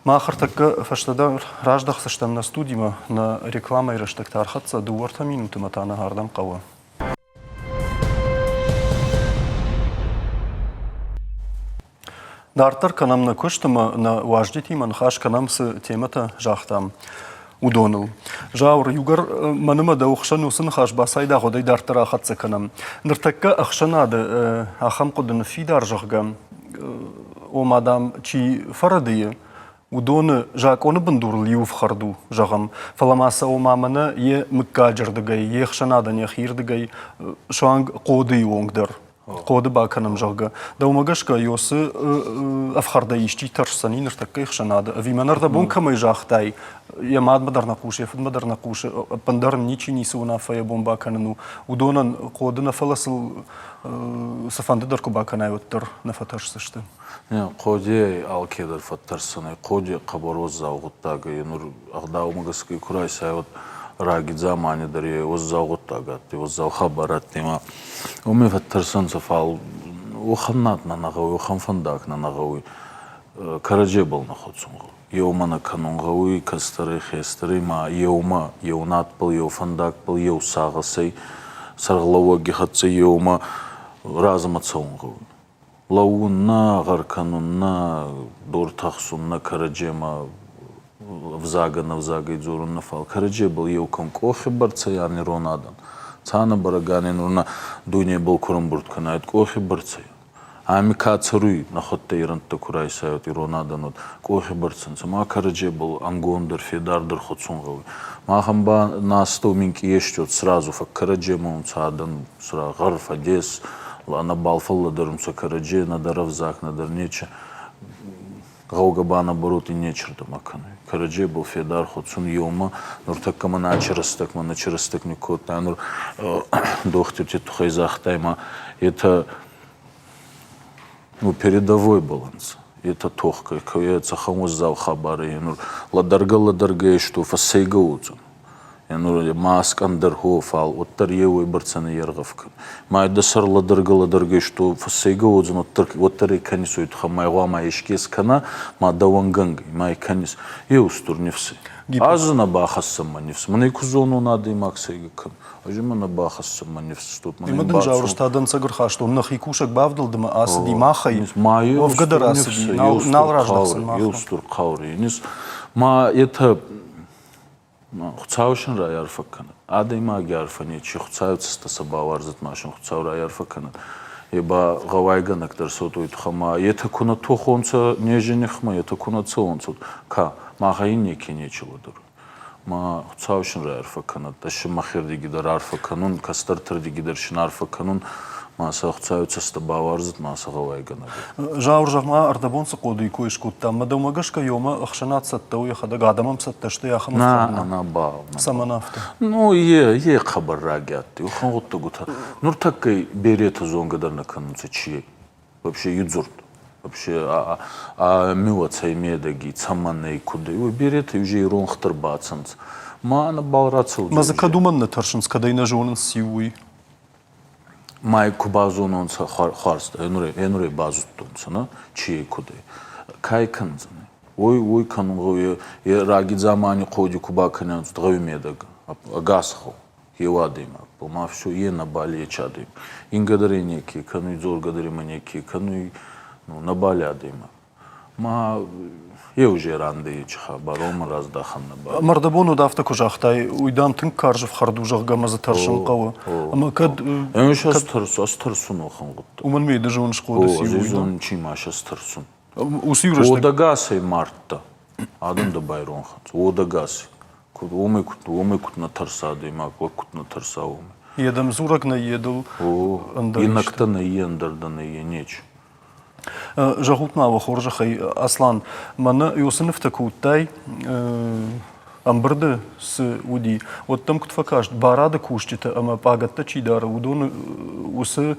Мах ӕртӕккӕ фӕстӕдӕр раздӕхдзыстӕм нӕ студимӕ, нӕ рекламӕйы рӕстӕг та ӕрхӕццӕ, дыууӕ-ӕртӕ минутымӕ та нӕ ардӕм хъӕуы. Дарддӕр кӕнӕм нӕ куыст ӕмӕ нӕ уазджытимӕ ныхас кӕнӕм, цы темӕтӕ загътам, уыдоныл. Зауыр, иугӕр мӕнымӕ дӕу хсӕн уыцы ныхас бацайдагъ, уӕд ӕй дарддӕр ахӕццӕ кӕнӕм. Ныртӕккӕ ӕхсӕнады ахӕм хъуыды ныффидар, зӕгъгӕ, ома, дам, чи фӕрӕдыйы, уыдоны закъоны бындурыл иу ӕфхӕрд у, зӕгъӕм, фӕлӕ ма сӕ ома мӕнӕ йе мыггаджы рдыгӕй, йе хсӕнадӕн йӕхи рдыгӕй суанг хъодыйы онг дӕр хъоды бакӕнӕм, зӕгъгӕ. Дӕумӕ гӕсгӕ Иосы ӕфхӕрдӕй исчи тӕрсдзӕни ныртӕккӕйы хсӕнады? Ӕви мӕн ӕрдӕбон кӕмӕй загътай, йӕ мадмӕ дӕр нӕ хъусы, йӕ фыдмӕ дӕр нӕ хъусы, ӕппындӕр ын ничи ницы уынаффӕ йӕ бон бакӕнын у, уыдонӕн хъоды нӕ, фӕлӕ сыл цыфӕнды дӕр куы бакӕнай, уӕддӕр нӕ фӕтӕрсдзысты. Не, хъодийӕй алкедӕр фӕттӕрсдзӕнӕй. Хъоди хъӕбӕр уӕззау гъуддаг ӕй. Нур ӕгъдаумӕ гӕсгӕ ку райсай, уӕд раги дзамани дӕр е уӕззау гъуддаг адтӕй, уӕззау хабар адтӕй ма уоми фӕттӕрсӕнцӕ, фал уӕхӕн над нӕ нӕ гъӕуй, уӕхӕн фӕндаг нӕ нӕ гъӕуй. Кӕрӕдзебӕл нӕ хуӕцун гъӕуй. Еумӕ нӕ кӕнун гъӕуй кӕстӕрӕй, хестӕрӕй ма еумӕ, еу надбӕл, еу фӕндагбӕл, еу сагъӕсӕй сӕргълӕууӕги хӕццӕ еумӕ размӕ цӕун гъӕуй. Лӕуун нӕ, гъӕр кӕнун нӕ, дортӕ хсун нӕ, кӕрӕдземӕ ӕвзагӕн ӕвзагӕй дзорун нӕ, фал кӕрӕдзебӕл еу кӕм къохи бӕрцӕй ан ирон адӕн. Цанӕбӕрӕг ан нур нӕ дуйнебӕл ку рӕмбурд кӕнайд къохи бӕрцӕй. Ами ка цӕруй, нӕхуӕдтӕ ирӕнттӕ ку райсайуд ирон адӕн, уӕд къохи бӕрцӕ нцӕ. Ма кӕрӕдзебӕл ӕнгондӕр, федардӕр хуӕцун гъӕуй. Махӕн ба нӕ астӕу минкъий ести сразу фӕккӕрӕдземӕ унцӕ адӕн гъӕр, фӕдес, нӕбал фӕллӕдӕрунцӕ кӕрӕдзе, нӕдӕр ӕвзаг, нӕдӕр нечи. Гъӕугӕ ба наоборот и нечирдӕмӕ кӕнуй. Кӕрӕдзебӕл федар хуӕцун еумӕ. Нуртӕккӕ мӕ ачи рӕстӕг, мӕ начи рӕстӕг никкодта. Нур дохтирти туххӕй загътай ма етӕ ну, передовой баланс. Это тох, цӕхӕн уӕззау хабар ӕй. Нур лӕдӕргӕ-лӕдӕргӕ что фӕссӕйгӕ уодзӕн. Нур ма ӕскъӕндӕр хо, фал уӕддӕр еуей бӕрцӕ нӕ ергъӕв кӕн. Ма дӕ сӕр лӕдӕргӕ-лӕдӕргӕ что фӕссӕйгӕ уодзӕн, уӕддӕр, уӕддӕр ӕй кӕнис уой туххӕй ма гъуама еске скӕна, ма дӕуӕн гӕнгӕй, ма ӕй кӕнис. Е устур нифс ӕй. Ӕз нӕ бахӕссӕн мӕ нифс. Мӕн ӕй ку зонон адӕймаг сӕйгӕ кӕн. Ӕз имӕ нӕ бахӕссӕн мӕ нифс, чтоб мӕн Ӕмӕ дын Зауырста дӕнцӕг ӕрхастон, нӕхи кусӕг бавдӕлд ӕмӕ ацыди махӕй. Уӕвгӕ дӕр ацыди, нал, нал раздӕхдзӕн махмӕ. Еустур хъаури. Ма етӕ Хуцау син райарфӕ кӕнӕд. Адӕймаги арфӕ нечи, Хуцауи цӕстӕ сӕ бауарзӕд ма син Хуцау райарфӕ кӕнӕд. Е ба гъӕуайгӕнӕг дӕр цотуй тухӕ ма етӕ ку нӕ тохонцӕ нези нихмӕ, етӕ ку нӕ цӕуонцӕ, ка? Махӕй ин неке нечи лӕдӕруй. Ма Хуцау син райарфӕ кӕнӕд. Ӕз син мӕхердиги дӕр арфӕ кӕнун, кӕстӕртӕрдиги дӕр син арфӕ кӕнун. Ма сӕ Хуцауи цӕстӕ бауарзӕд, ма сӕ гъӕуайгӕнӕг. Зауыр, зӕгъ-ма, ӕрдӕбон цы хъодыйы кой скодтам, мӕ дӕумӕ гӕсгӕ ёмӕ ӕхсӕнад цӕттӕ у, йӕхӕдӕг адӕмӕн цӕттӕ сты ахӕм ӕфхӕрдмӕ? Нӕ, нӕбал. Цӕмӕн афтӕ? Ну, е, е хъӕбӕр раги адтӕй. Уӕхӕн гъуддӕгутӕ. Нуртӕккӕ беретӕ зонгӕ дӕр нӕ кӕнунцӕ, чи ӕй. Вообще идзурд. Вообще а миуӕ цӕй медӕги, цӕмӕн ӕй, куд ӕй, уой беретӕ уже иронхдӕр бацӕнцӕ. Ма нӕбал рацӕудзӕй. Ма дзы кӕд уымӕн нӕ тӕрсынц, кӕд ӕй нӕ зонынц, циу, уый? Ма ку базононцӕ хуарз, ӕнурӕй базудтонцӕ, нӕ, чи ӕй, куд ӕй. Ка ӕй кӕндзӕнӕй? Уой, уой кӕнун гъӕуй, е раги дзамани хъоди ку бакӕнӕнцӕ гъӕуи медӕг, ӕгас гъӕу, еу адӕймаг. Ма всё е нӕбал ечи адӕймаг. Ингӕ дӕр ӕй неке кӕнуй, дзоргӕ дӕр имӕ неке кӕнуй, ну, нӕбал адӕймаг. Ма еу зӕрандӕй хабар уомӕн раздахӕн нӕбал. Мӕрдӕбон уӕд афтӕ куы загътай, уый дам тынг карз ӕфхӕрд у, зӕгъгӕ, ӕмӕ дзы тӕрсын хъӕуы. Ӕмӕ кӕд Ӕз ӕз тӕрсун охӕн гъуддаг. Уымӕн ме ды зоныс хъоды циу, уый. Зон, чи ма сӕ тӕрсун. Уыцы иу рӕстӕг Уодӕгасӕй мардта. Адӕм дӕ байронх ӕнцӕ. Уодӕгасӕй. Куд уомӕй куд уомӕй куд нӕ тӕрса адӕймаг, уӕд куд нӕ тӕрса уомӕй. Йе дӕм дзурӕг нӕййе дыл ӕндӕр исты. Иннӕгтӕ нӕййе, ӕндӕр дӕ нӕййе, нечи. Зӕгъут ма уӕ хорзӕхӕй, Аслан, мӕнӕ уыцы нывтӕ куы уыдтай, ӕмбырды цы уыди, уӕд дӕм куыд фӕкаст, барады кусджытӕ ӕмӕ пъагӕттӕ чи дары, уыдоны уыцы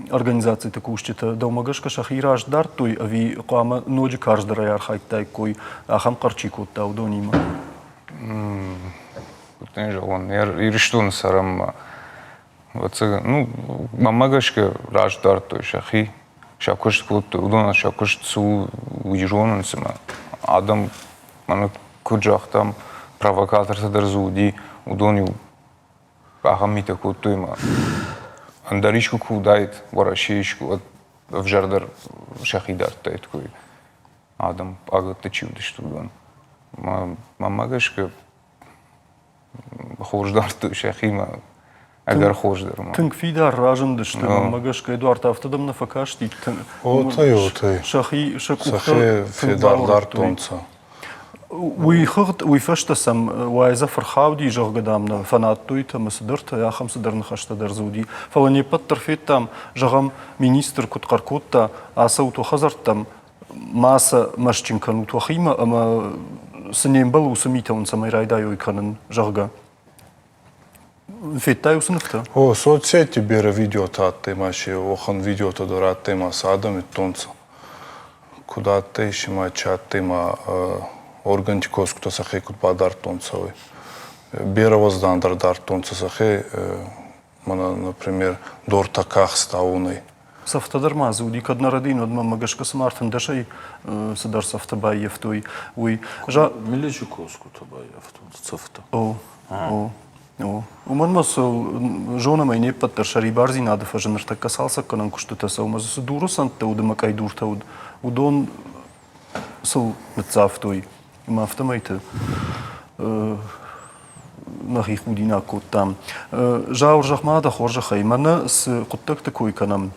организациты кусджытӕ дӕумӕ гӕсгӕ сӕхи раст дардтой ӕви хъуамӕ ноджы карздӕрӕй архайдтаиккой, ахӕм хъӕр чи кодта, уыдонимӕ? Куыд дын зӕгъон, Ирыстоны цӕрӕм ӕвӕццӕгӕн, ну, мӕнмӕ гӕсгӕ раст дардтой сӕхи, сӕ куыст кодтой, уыдонӕн сӕ куыст цы у, уый зонынц ӕмӕ адӕм, мӕнӕ куыд загътам, провокатортӕ дӕр дзы уыди, уыдон-иу ахӕм митӕ кодтой ӕмӕ ӕндӕр искуы куы уыдаид, Уӕрӕсейы искуы, уӕд ӕвзӕрдӕр сӕхи дардтаиккой адӕм, пъагӕтты чи уыдысты, уыдон. Мӕнмӕ гӕсгӕ хорз дардтой сӕхимӕ, ӕгӕр хорз дӕр ма. Тынг фидар разындысты, мӕнмӕ гӕсгӕ Эдуард афтӕ дӕм нӕ фӕкасти. Отӕй, отӕй. Сӕхи сӕ къухтӕ Сӕхи фидар дардтонцӕ. Уый хыгъд, уый фӕстӕ сӕм уайдзӕф ӕрхауди, зӕгъгӕ, дам, нӕ фӕнадтой ӕмӕ цыдӕртӕ, ахӕм цыдӕр ныхӕстӕ дӕр дзы уыди. Фӕлӕ не ппӕт дӕр федтам, зӕгъӕм, министр куыд хъӕр кодта, ацӕут уӕ хӕдзӕрттӕм, ма сӕ мӕстджын кӕнут уӕхимӕ ӕмӕ цы не мбӕлы, уыцы митӕ уын цӕмӕй райдайой кӕнын, зӕгъгӕ. Федтай уыцы нывтӕ? О, соцсети берӕ видеотӕ адтӕй ма си, уӕхӕн видеотӕ дӕр адтӕй ма сӕ адӕм иттонцӕ. Куд адтӕй си ма чи адтӕй ма органти косгутӕ сӕхе куд бадардтонцӕ, уой. Берӕ уӕздандӕр дардтонцӕ сӕхе, мӕнӕ, например, дортӕ кӕхста уонӕй. Цӕфтӕ дӕр ма дзы уыди, кӕд нӕ рӕдийын, уӕд мӕнмӕ гӕсгӕ цыма ӕртындӕсӕй цыдӕр цӕфтӕ баййӕфтой, уый. Миличы косгутӕ баййӕфтонцӕ цӕфтӕ. О, о, о. Уымӕн ма сыл зонӕм ӕй не ппӕт дӕр сӕрибардзинады фӕзы ныртӕккӕ цалцӕггӕнӕн куыстытӕ цӕуы ӕмӕ дзы цы дуры цӕндтӕ уыд ӕмӕ къӕйдуртӕ уыд, уыдон сыл ныццавтой. Ӕмӕ афтӕмӕйты нӕхи худинаг кодтам. Зауыр, зӕгъ-ма дӕ хорзӕхӕй, мӕнӕ цы хъуыддӕгты кой кӕнӕм,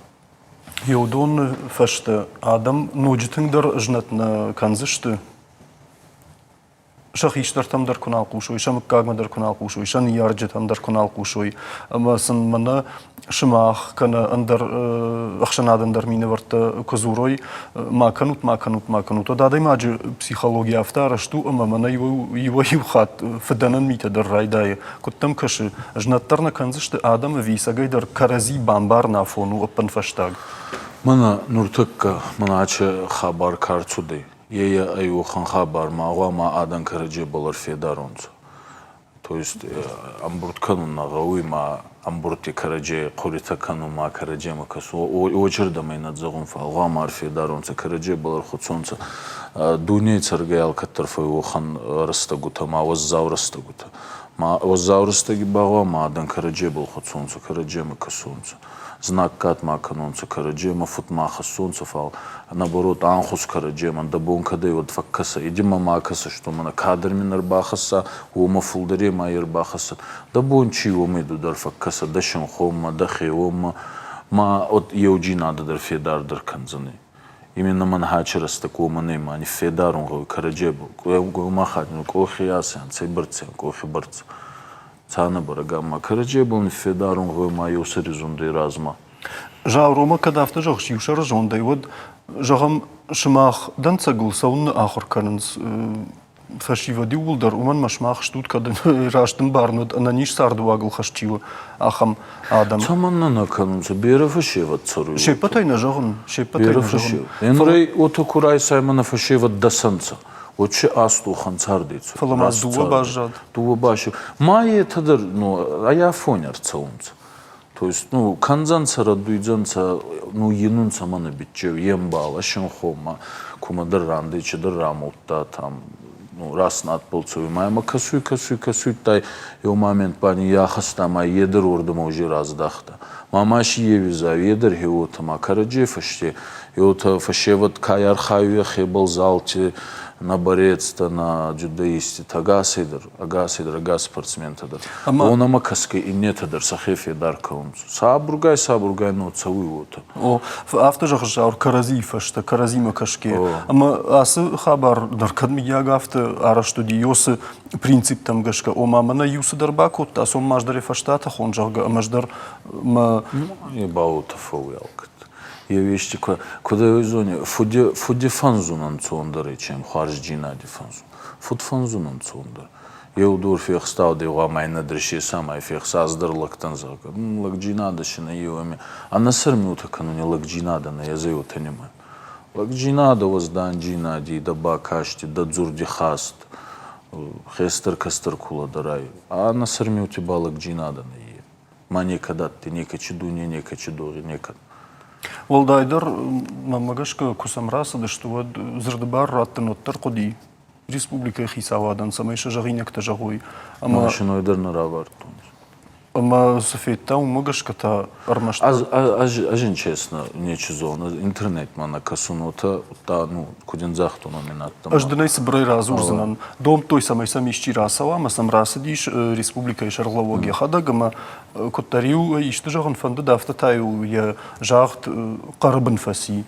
уыдоны фӕстӕ адӕм ноджы тынгдӕр знӕт нӕ кӕндзысты? Сӕ хистӕртӕм дӕр куы нал хъусой, сӕ мыггагмӕ дӕр куы нал хъусой, сӕ ныййарджытӕм дӕр куы нал хъусой, ӕмӕ сын мӕнӕ сымах кӕнӕ ӕндӕр ӕхсӕнады ӕндӕр минӕвӕрттӕ куы дзурой, ма кӕнут, ма кӕнут, ма кӕнут, уӕд адӕймаджы психологи афтӕ арӕзт у, ӕмӕ мӕнӕ иуӕй-иу хатт фыдӕнӕн митӕ дӕр райдайы. Куыд дӕм кӕсы, знӕт дӕр нӕ кӕндзысты адӕм ӕви ӕцӕгӕйдӕр кӕрӕдзи бамбарын афон у ӕппынфӕстаг? Мӕнӕ нуртӕккӕ мӕнӕ ачи хабар ка рцудӕй, е ӕй уӕхӕн хабар ма гъӕуама адӕн кӕрӕдзебӕл ӕрфедарунцӕ. То есть ӕмбурд кӕнун нӕ гъӕуй ма ӕмбурдти кӕрӕдзей хъуритӕ кӕнун ма кӕрӕдземӕ кӕсун. Уочердӕмӕ нӕ зӕгъун, фал гъӕуама ӕрфедаронцӕ, кӕрӕдзебӕл ӕрхуцонцӕ. Дуйней цӕргӕй алкӕддӕр фӕууӕхӕн рӕстӕгутӕ ма уӕззау рӕстӕгутӕ. Ма уӕззау рӕстӕги ба гъӕуама адӕн кӕрӕдзебӕл хуцонцӕ, кӕрӕдземӕ кӕсонцӕ. Знаггад ма кӕнонцӕ кӕрӕдземӕ, фуд ма хӕссонцӕ, фал наоборот ӕнхус кӕрӕдземӕн, дӕ бон кӕдӕй уӕд фӕккӕсӕ, идимӕ ма кӕсӕ, что мӕнӕ кадӕр мин ӕрбахӕсса, уомӕ фулдӕр ма ӕрбахӕссӕд. Дӕ бон чи уомӕй ду дӕр фӕккӕсӕ дӕ синхонмӕ, дӕ хеуонмӕ, ма от еуджийнадӕ дӕр федардӕр кӕндзӕнӕй. Именно мӕн хачи рӕстӕг уомӕн ӕма ниффедарун гъӕуй кӕрӕдзебӕл. Къохи къохи асӕн, цӕйбӕрцӕ къохи бӕрцӕ. Цанӕбӕрӕг ӕма кӕрӕдзебӕл ниффедарун гъӕуй ма еу сӕри зундӕй размӕ. Зауромӕ кӕд афтӕ зӕгъыс иу сӕры зондӕй, уӕд, зӕгъӕм, сымах дӕнцӕгыл цӕуыннӕ ахуыр кӕнынц фӕсивӕд иууылдӕр, уымӕн ӕмӕ сымах стут, кӕд раст ӕмбарын уӕд ӕнӕниз цардыуагыл хӕст чи у, ахӕм адӕм. Цӕмӕннӕ нӕ кӕнунцӕ? Берӕ фӕсевӕд цӕруй. Се ппӕтӕй нӕ зӕгъын, се ппӕтӕй Берӕ фӕсевӕд. Енрей уотӕ ку райсай мӕнӕ фӕсевӕд дӕсӕнцӕ. Уӕд се астухӕн цардӕй цӕуй. Фӕлӕ ма дууӕ баззад. Дууӕ баззад. Ма етӕ дӕр ну, айафони ӕрцӕунцӕ. То есть, ну, кӕндзӕнцӕ, рӕдуйдзӕнцӕ, ну, йинунцӕ мӕнӕ биччеу, е мбал, ӕсинхоммӕ, кумӕдӕр рандӕй, чидӕр рамулдта там, ну, раст надбӕл цӕуй. Ма ӕма кӕсуй, кӕсуй, кӕсуй, еу момент ба ниййахӕста ма е дӕр уордӕмӕ уже раздахта. Ма ма си евизау, е дӕр хеуотӕ ма кӕрӕдзей фӕсте, еутӕ фӕсевӕд ка архайуй ӕхебӕл залти, на борецтӕ, на дзюдоисттитӕ, ӕгасӕй дӕр, ӕгасӕй дӕр, ӕгас спортсментӕ дӕр. Уонӕмӕ кӕсгӕй иннетӕ дӕр сӕхе федар кӕнунцӕ. Сабургай, сабургай но цӕуй уотӕ. О, афтӕ зӕгъыс, Зауыр, кӕрӕдзийы фӕстӕ, кӕрӕдзимӕ кӕсгӕ. Ӕмӕ ацы хабар дӕр кӕд мыййаг афтӕ арӕзт уыди, ёсы принциптӕм гӕсгӕ, ома мӕнӕ иу цыдӕр бакодта, сом ма ӕз дӕр йӕ фӕстӕ атӕхон, зӕгъгӕ, ӕмӕ ӕз дӕр мӕ... Е ба уотӕ фӕууй алкӕд. Еу ести куд ӕй зони, фуди фӕнзун ӕнцондӕр ӕй, чем хуарзджийнади фӕнзун. Фуд фӕнзун ӕнцондӕр. Еу дор фехстау гъуамӕ иннӕ дӕр се цӕмӕй фехса, ӕз дӕр лӕгтӕн, зӕгъгӕ. Лӕгджийнадӕ си нӕййе ами. Ӕнӕсӕр миутӕ кӕнуни лӕгджийнадӕ нӕ ӕз уотӕ нимайун. Лӕгджийнадӕ уӕздангийнади, дӕ бакасти, дӕ дзурдихаст, хестӕр-кӕстӕр ку лӕдӕрай. Ӕнӕсӕр миути ба лӕгджийнадӕ нӕййе. Ма некӕд адтӕй, некӕчи дуне, некӕчи дори, некӕд. Уӕлдайдӕр, мӕнмӕ гӕсгӕ, куы сӕм рацыдысты, уӕд дзырды бар раттын уӕддӕр хъуыди республикӕйы хицауадӕн, цӕмӕй сӕ зӕгъинӕгтӕ зӕгъой. Ӕмӕ Машиной дӕр нӕ равардтон. Ӕмӕ цы федта, уымӕ гӕсгӕ та ӕрмӕст Ӕз ын честно нечи зоны, интернетмӕ нӕ кӕсун, уотӕ удта, ну, куд ин загътон, уоми нӕ Ӕз дын ӕй цыбырӕй радзурдзынӕн. Домдтой, цӕмӕй сӕм исчи рацӕуа, ӕмӕ сӕм рацыдис республикӕйы сӕргълӕууӕг йӕхӕдӕг, ӕмӕ куыддӕр-иу исты зӕгъын фӕндыд, афтӕ та-иу йӕ загъд хъӕры бын фӕци.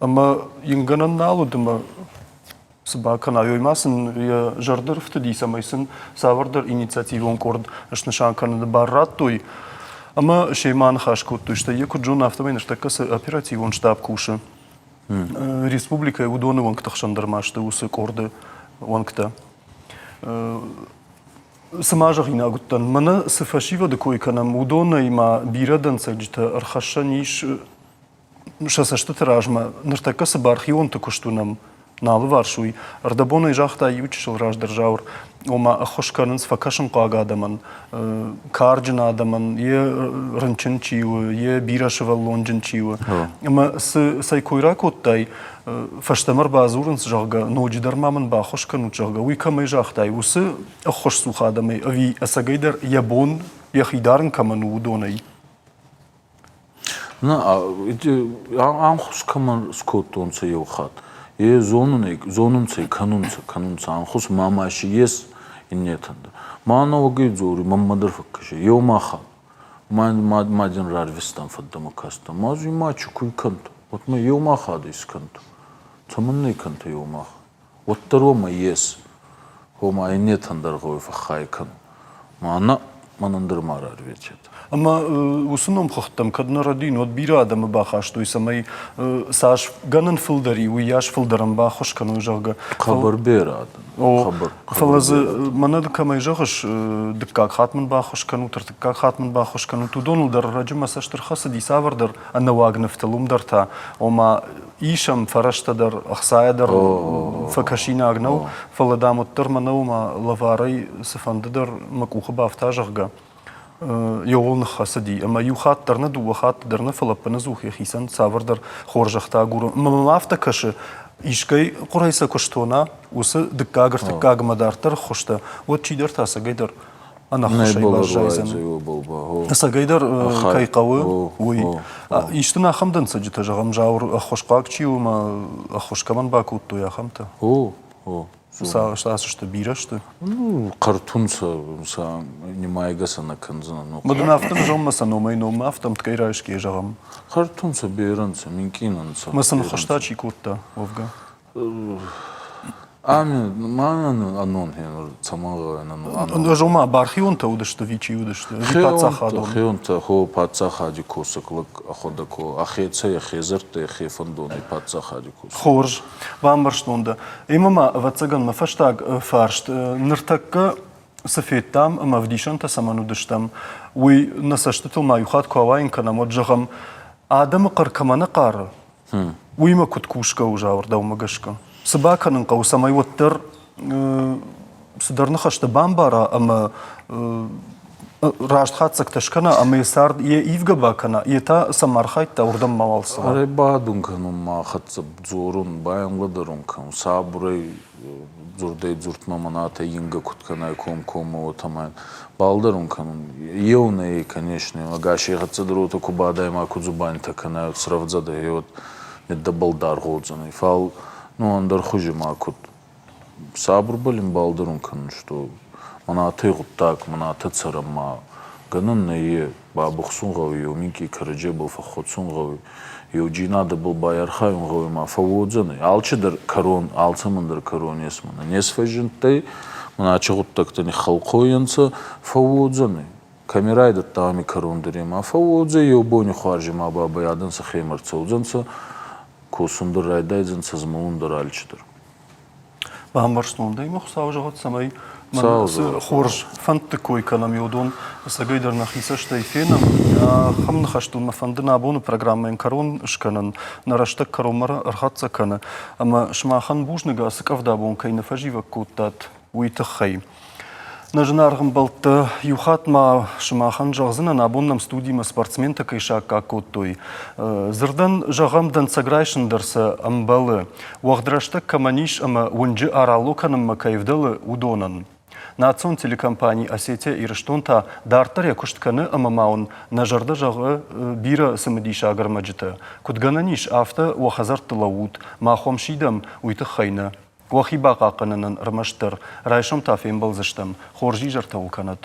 Ӕмӕ йын гӕнӕн нал уыд ӕмӕ цы бакӕна, уый ма сын йӕ зӕрды рфтыди, цӕмӕй сын цавӕрдӕр инициативон къорд снысан кӕныны бар радтой. Ӕмӕ семӕ аныхас кодтой, стӕй йӕ куыд зоны, афтӕмӕй ныртӕккӕ цы оперативон штаб кусы, республикӕйы уыдоны уӕнгты хсӕн дӕр ма сты уыцы къорды уӕнгтӕ. Цы ма зӕгъинаг уыдтӕн, мӕнӕ цы фӕсивӕды кой кӕнӕм, уыдонӕй ма бирӕ дӕнцӕджытӕ ӕрхӕссӕн ис сӕ цӕстыты размӕ ныртӕккӕ цы бархионты куыст уынӕм, нӕ алыварс уый. Ӕрдӕбонӕй загъта иу чысыл раздӕр Зауыр, ома ӕххуыс кӕнынц фӕкӕсынхъуаг адӕмӕн, карджын адӕмӕн, йе рынчын чи у, йе бирӕсывӕллонджын чи у. Ӕмӕ цы цӕй кой ракодтай, фӕстӕмӕ ӕрбадзурынц, зӕгъгӕ, ноджыдӕр ма мын баххуыс кӕнут, зӕгъгӕ, уый кӕмӕй загътай, уыцы ӕххуысцух адӕмӕй ӕви ӕцӕгӕйдӕр йӕ бон йӕхи дарын кӕмӕн у, уыдонӕй? На, ӕнхус кӕмӕн скодтонцӕ еу хатт, е зонунӕй, зонунцӕ, кӕнунцӕ, кӕнунцӕ ӕнхус, ма ма си ес иннетӕн дӕр. Ма нӕуӕгӕй дзоруй, мӕнмӕ дӕр фӕккӕсӕ. Еума хатт ма, ма, ма дин рарвистан фӕддӕмӕ кастӕн. Ма зи ма чукуй кӕнтӕ. Вот ма еума хатт искӕнтӕ. Цӕмӕннӕ кӕнтӕ еума хатт? Уӕддӕр уомӕ ес, гъома иннетӕн дӕр гъӕуй фӕххай кӕнун. Ма нӕ мӕнӕн дӕр ма рарветет. Ӕмӕ уыцы номхыгъдтӕм кӕд нӕ рӕдийын, уӕд бирӕ адӕмы бахастой, цӕмӕй цас гӕнӕн фылдӕр и, уыйас фылдӕрӕн баххуыс кӕной, зӕгъгӕ. Хъӕбӕр берӕ адӕм. О, фӕлӕ дзы мӕнӕ кӕмӕй зӕгъыс, дыккаг хатт мын баххуыс кӕнут, ӕртыккаг хатт мын баххуыс кӕнут, уыдоныл дӕр ӕрӕджы мӕ цӕст ӕрхӕцыди цавӕрдӕр ӕнӕуаг нывтыл, уым дӕр та, ома, ис ӕм фӕрӕзтӕ дӕр, ӕхцайӕ дӕр фӕкӕсинаг нӕу, фӕлӕ, дам, уӕддӕр мӕнӕ уымӕ лӕварӕй цыфӕнды дӕр мӕ къухы бафта, зӕгъгӕ, йӕуыл ныххӕцыди. Ӕмӕ иу хатт дӕр нӕ, дыууӕ хатты дӕр нӕ, фӕлӕ ӕппынӕдзух йӕхицӕн цавӕрдӕр хорзӕхтӕ агуры. Ӕмӕ мӕм афтӕ кӕсы, искӕй хъуырӕй сӕ куы стона, уыцы дыккаг, ӕртыккагмӕ дарддӕр ӕххуыстӕ, уӕд чидӕр та ӕцӕгӕйдӕр ӕнӕххуысӕй баззайдзӕн. Ӕцӕгӕйдӕр кӕй хъӕуы, уый. Исты ахӕм дӕнцӕджытӕ, зӕгъӕм, Зауыр ӕххуысхъуаг чи у ӕмӕ ӕххуыс кӕмӕн бакодтой, ахӕмтӕ? О, о. Цас сты, бирӕ сты? Ну, хъӕртун сӕ, сӕ нимайгӕ сӕ нӕ кӕндзӕнӕн. Ма дын афтӕ зӕгъынмӕ сӕ номӕй номмӕ афтӕ ӕмткӕй райсгӕ зӕгъӕм. Хъӕртун сӕ берӕ нцӕ, минкъий нцӕ. Ма сын хуызтӕ чи кодта, уӕвгӕ? Ами мӕнӕн ӕнон хенур цӕмӕн гъӕуй Ӕз ома бархионтӕ уыдысты ӕви чи уыдысты? Ӕви паддзахадон? Хеонтӕ, хо паддзахади косӕг лӕг ӕхуӕдӕг хо ӕхецӕй ӕхе зӕрдтӕй ӕхе фӕндонӕй паддзахади косӕг. Хорз, бамбӕрстон дӕ. Ӕмӕ ма, ӕвӕццӕгӕн, мӕ фӕстаг фарст. Ныртӕккӕ цы федтам ӕмӕ ӕвдисӕнтӕ цӕмӕн уыдыстӕм, уый нӕ цӕстытыл ма иу хатт куы ауайын кӕнӕм, уӕд зӕгъӕм, адӕмы хъӕр кӕмӕ нӕ хъары, Уыимӕ куыд кусгӕ у Зауыр дӕумӕ гӕсгӕ? Цы бакӕнын хъӕуы, цӕмӕй уӕддӕр цыдӕр ныхӕстӕ бамбара ӕмӕ раст хатдзӕгтӕ скӕна ӕмӕ йӕ цард йе ивгӕ бакӕна, йе та цӕм архайдта, уырдӕм мауал цӕуа? Ӕрӕй бадун кӕнун ма хӕццӕ дзорун, байанлӕдӕрун кӕнун, сабурӕй дзурдӕй дзурдмӕ мӕнӕ ингӕ куд кӕнай комкоммӕ, уотӕмӕй балдӕрун кӕнун. Еу нӕй, конечно, ӕгасей хӕццӕ дӕр уотӕ ку бадай ма ку дзубандитӕ кӕнай, срӕвдзӕ дӕ, гъе уӕд меддӕбӕл даргъ уодзӕнӕй. Фал ну ӕндӕр хузи ма куд сабурбӕл ин балдӕрун кӕнун, что мӕнӕ гъуддаг, мӕнӕ цӕрӕн ма гӕнӕн нӕййе, бабухсун гъӕуй, еу минкъий кӕрӕдзебӕл фӕххуӕцун гъӕуй, еу джийнадӕбӕл байархайун гъӕуй ма фӕууодзӕнӕй. Алчидӕр кӕрон, алцӕмӕн дӕр кӕрон ес мӕнӕ. Не сфӕззиндтӕй, мӕнӕ ачи гъуддӕгтӕ ниххӕлхъойӕнцӕ, фӕууодзӕнӕй. Кӕми райдӕдта ами кӕрон дӕр ма фӕууодзӕй, еу бони хуарзи ма бабӕй адӕн сӕхемӕ ӕрцӕудзӕнцӕ, косун дӕр райдайдзӕнцӕ, змӕлун дӕр алчидӕр. Бамбӕрстон дӕ, ӕмӕ Хуыцау зӕгъӕд, цӕмӕй Цы хорз фӕндты кой кӕнӕм, уыдон ӕцӕгӕйдӕр нӕхи цӕстӕй фенӕм. Ахӕм ныхӕстыл мӕ фӕнды нӕ абоны программӕйӕн кӕрон скӕнын. Нӕ рӕстӕг кӕронмӕ ӕрхӕццӕ кӕны. Ӕмӕ сымахӕн бузныг, ацы къӕвдабон кӕй нӕ фӕзивӕг кодтат, уый тыххӕй. Нӕ зынаргъ ӕмбӕлттӕ, иу хатт ма сымахӕн зӕгъдзынӕн, абон нӕм студимӕ спортсментӕ кӕй саккаг кодтой. Дзырдӕн зӕгъӕм, дӕнцӕг райсын дӕр сӕ ӕмбӕлы. Уӕгъд рӕстӕг кӕмӕн ис ӕмӕ уынджы аралло кӕнынмӕ кӕй ӕвдӕлы, уыдонӕн. Национ телекомпани «Осетия-Ирыстон» та дарддӕр йӕ куыст кӕны ӕмӕ ма уын нӕ зӕрдӕ зӕгъы бирӕ цымыдисаг ӕрмӕджытӕ. Куыд гӕнӕн ис, афтӕ уӕ хӕдзӕртты лӕуут, мах уӕм сидӕм, уый тыххӕй нӕ. Уӕхи бахъахъхъӕнынӕн ӕрмӕстдӕр райсом та фембӕлдзыстӕм. Хорз изӕртӕ уыл кӕнӕд!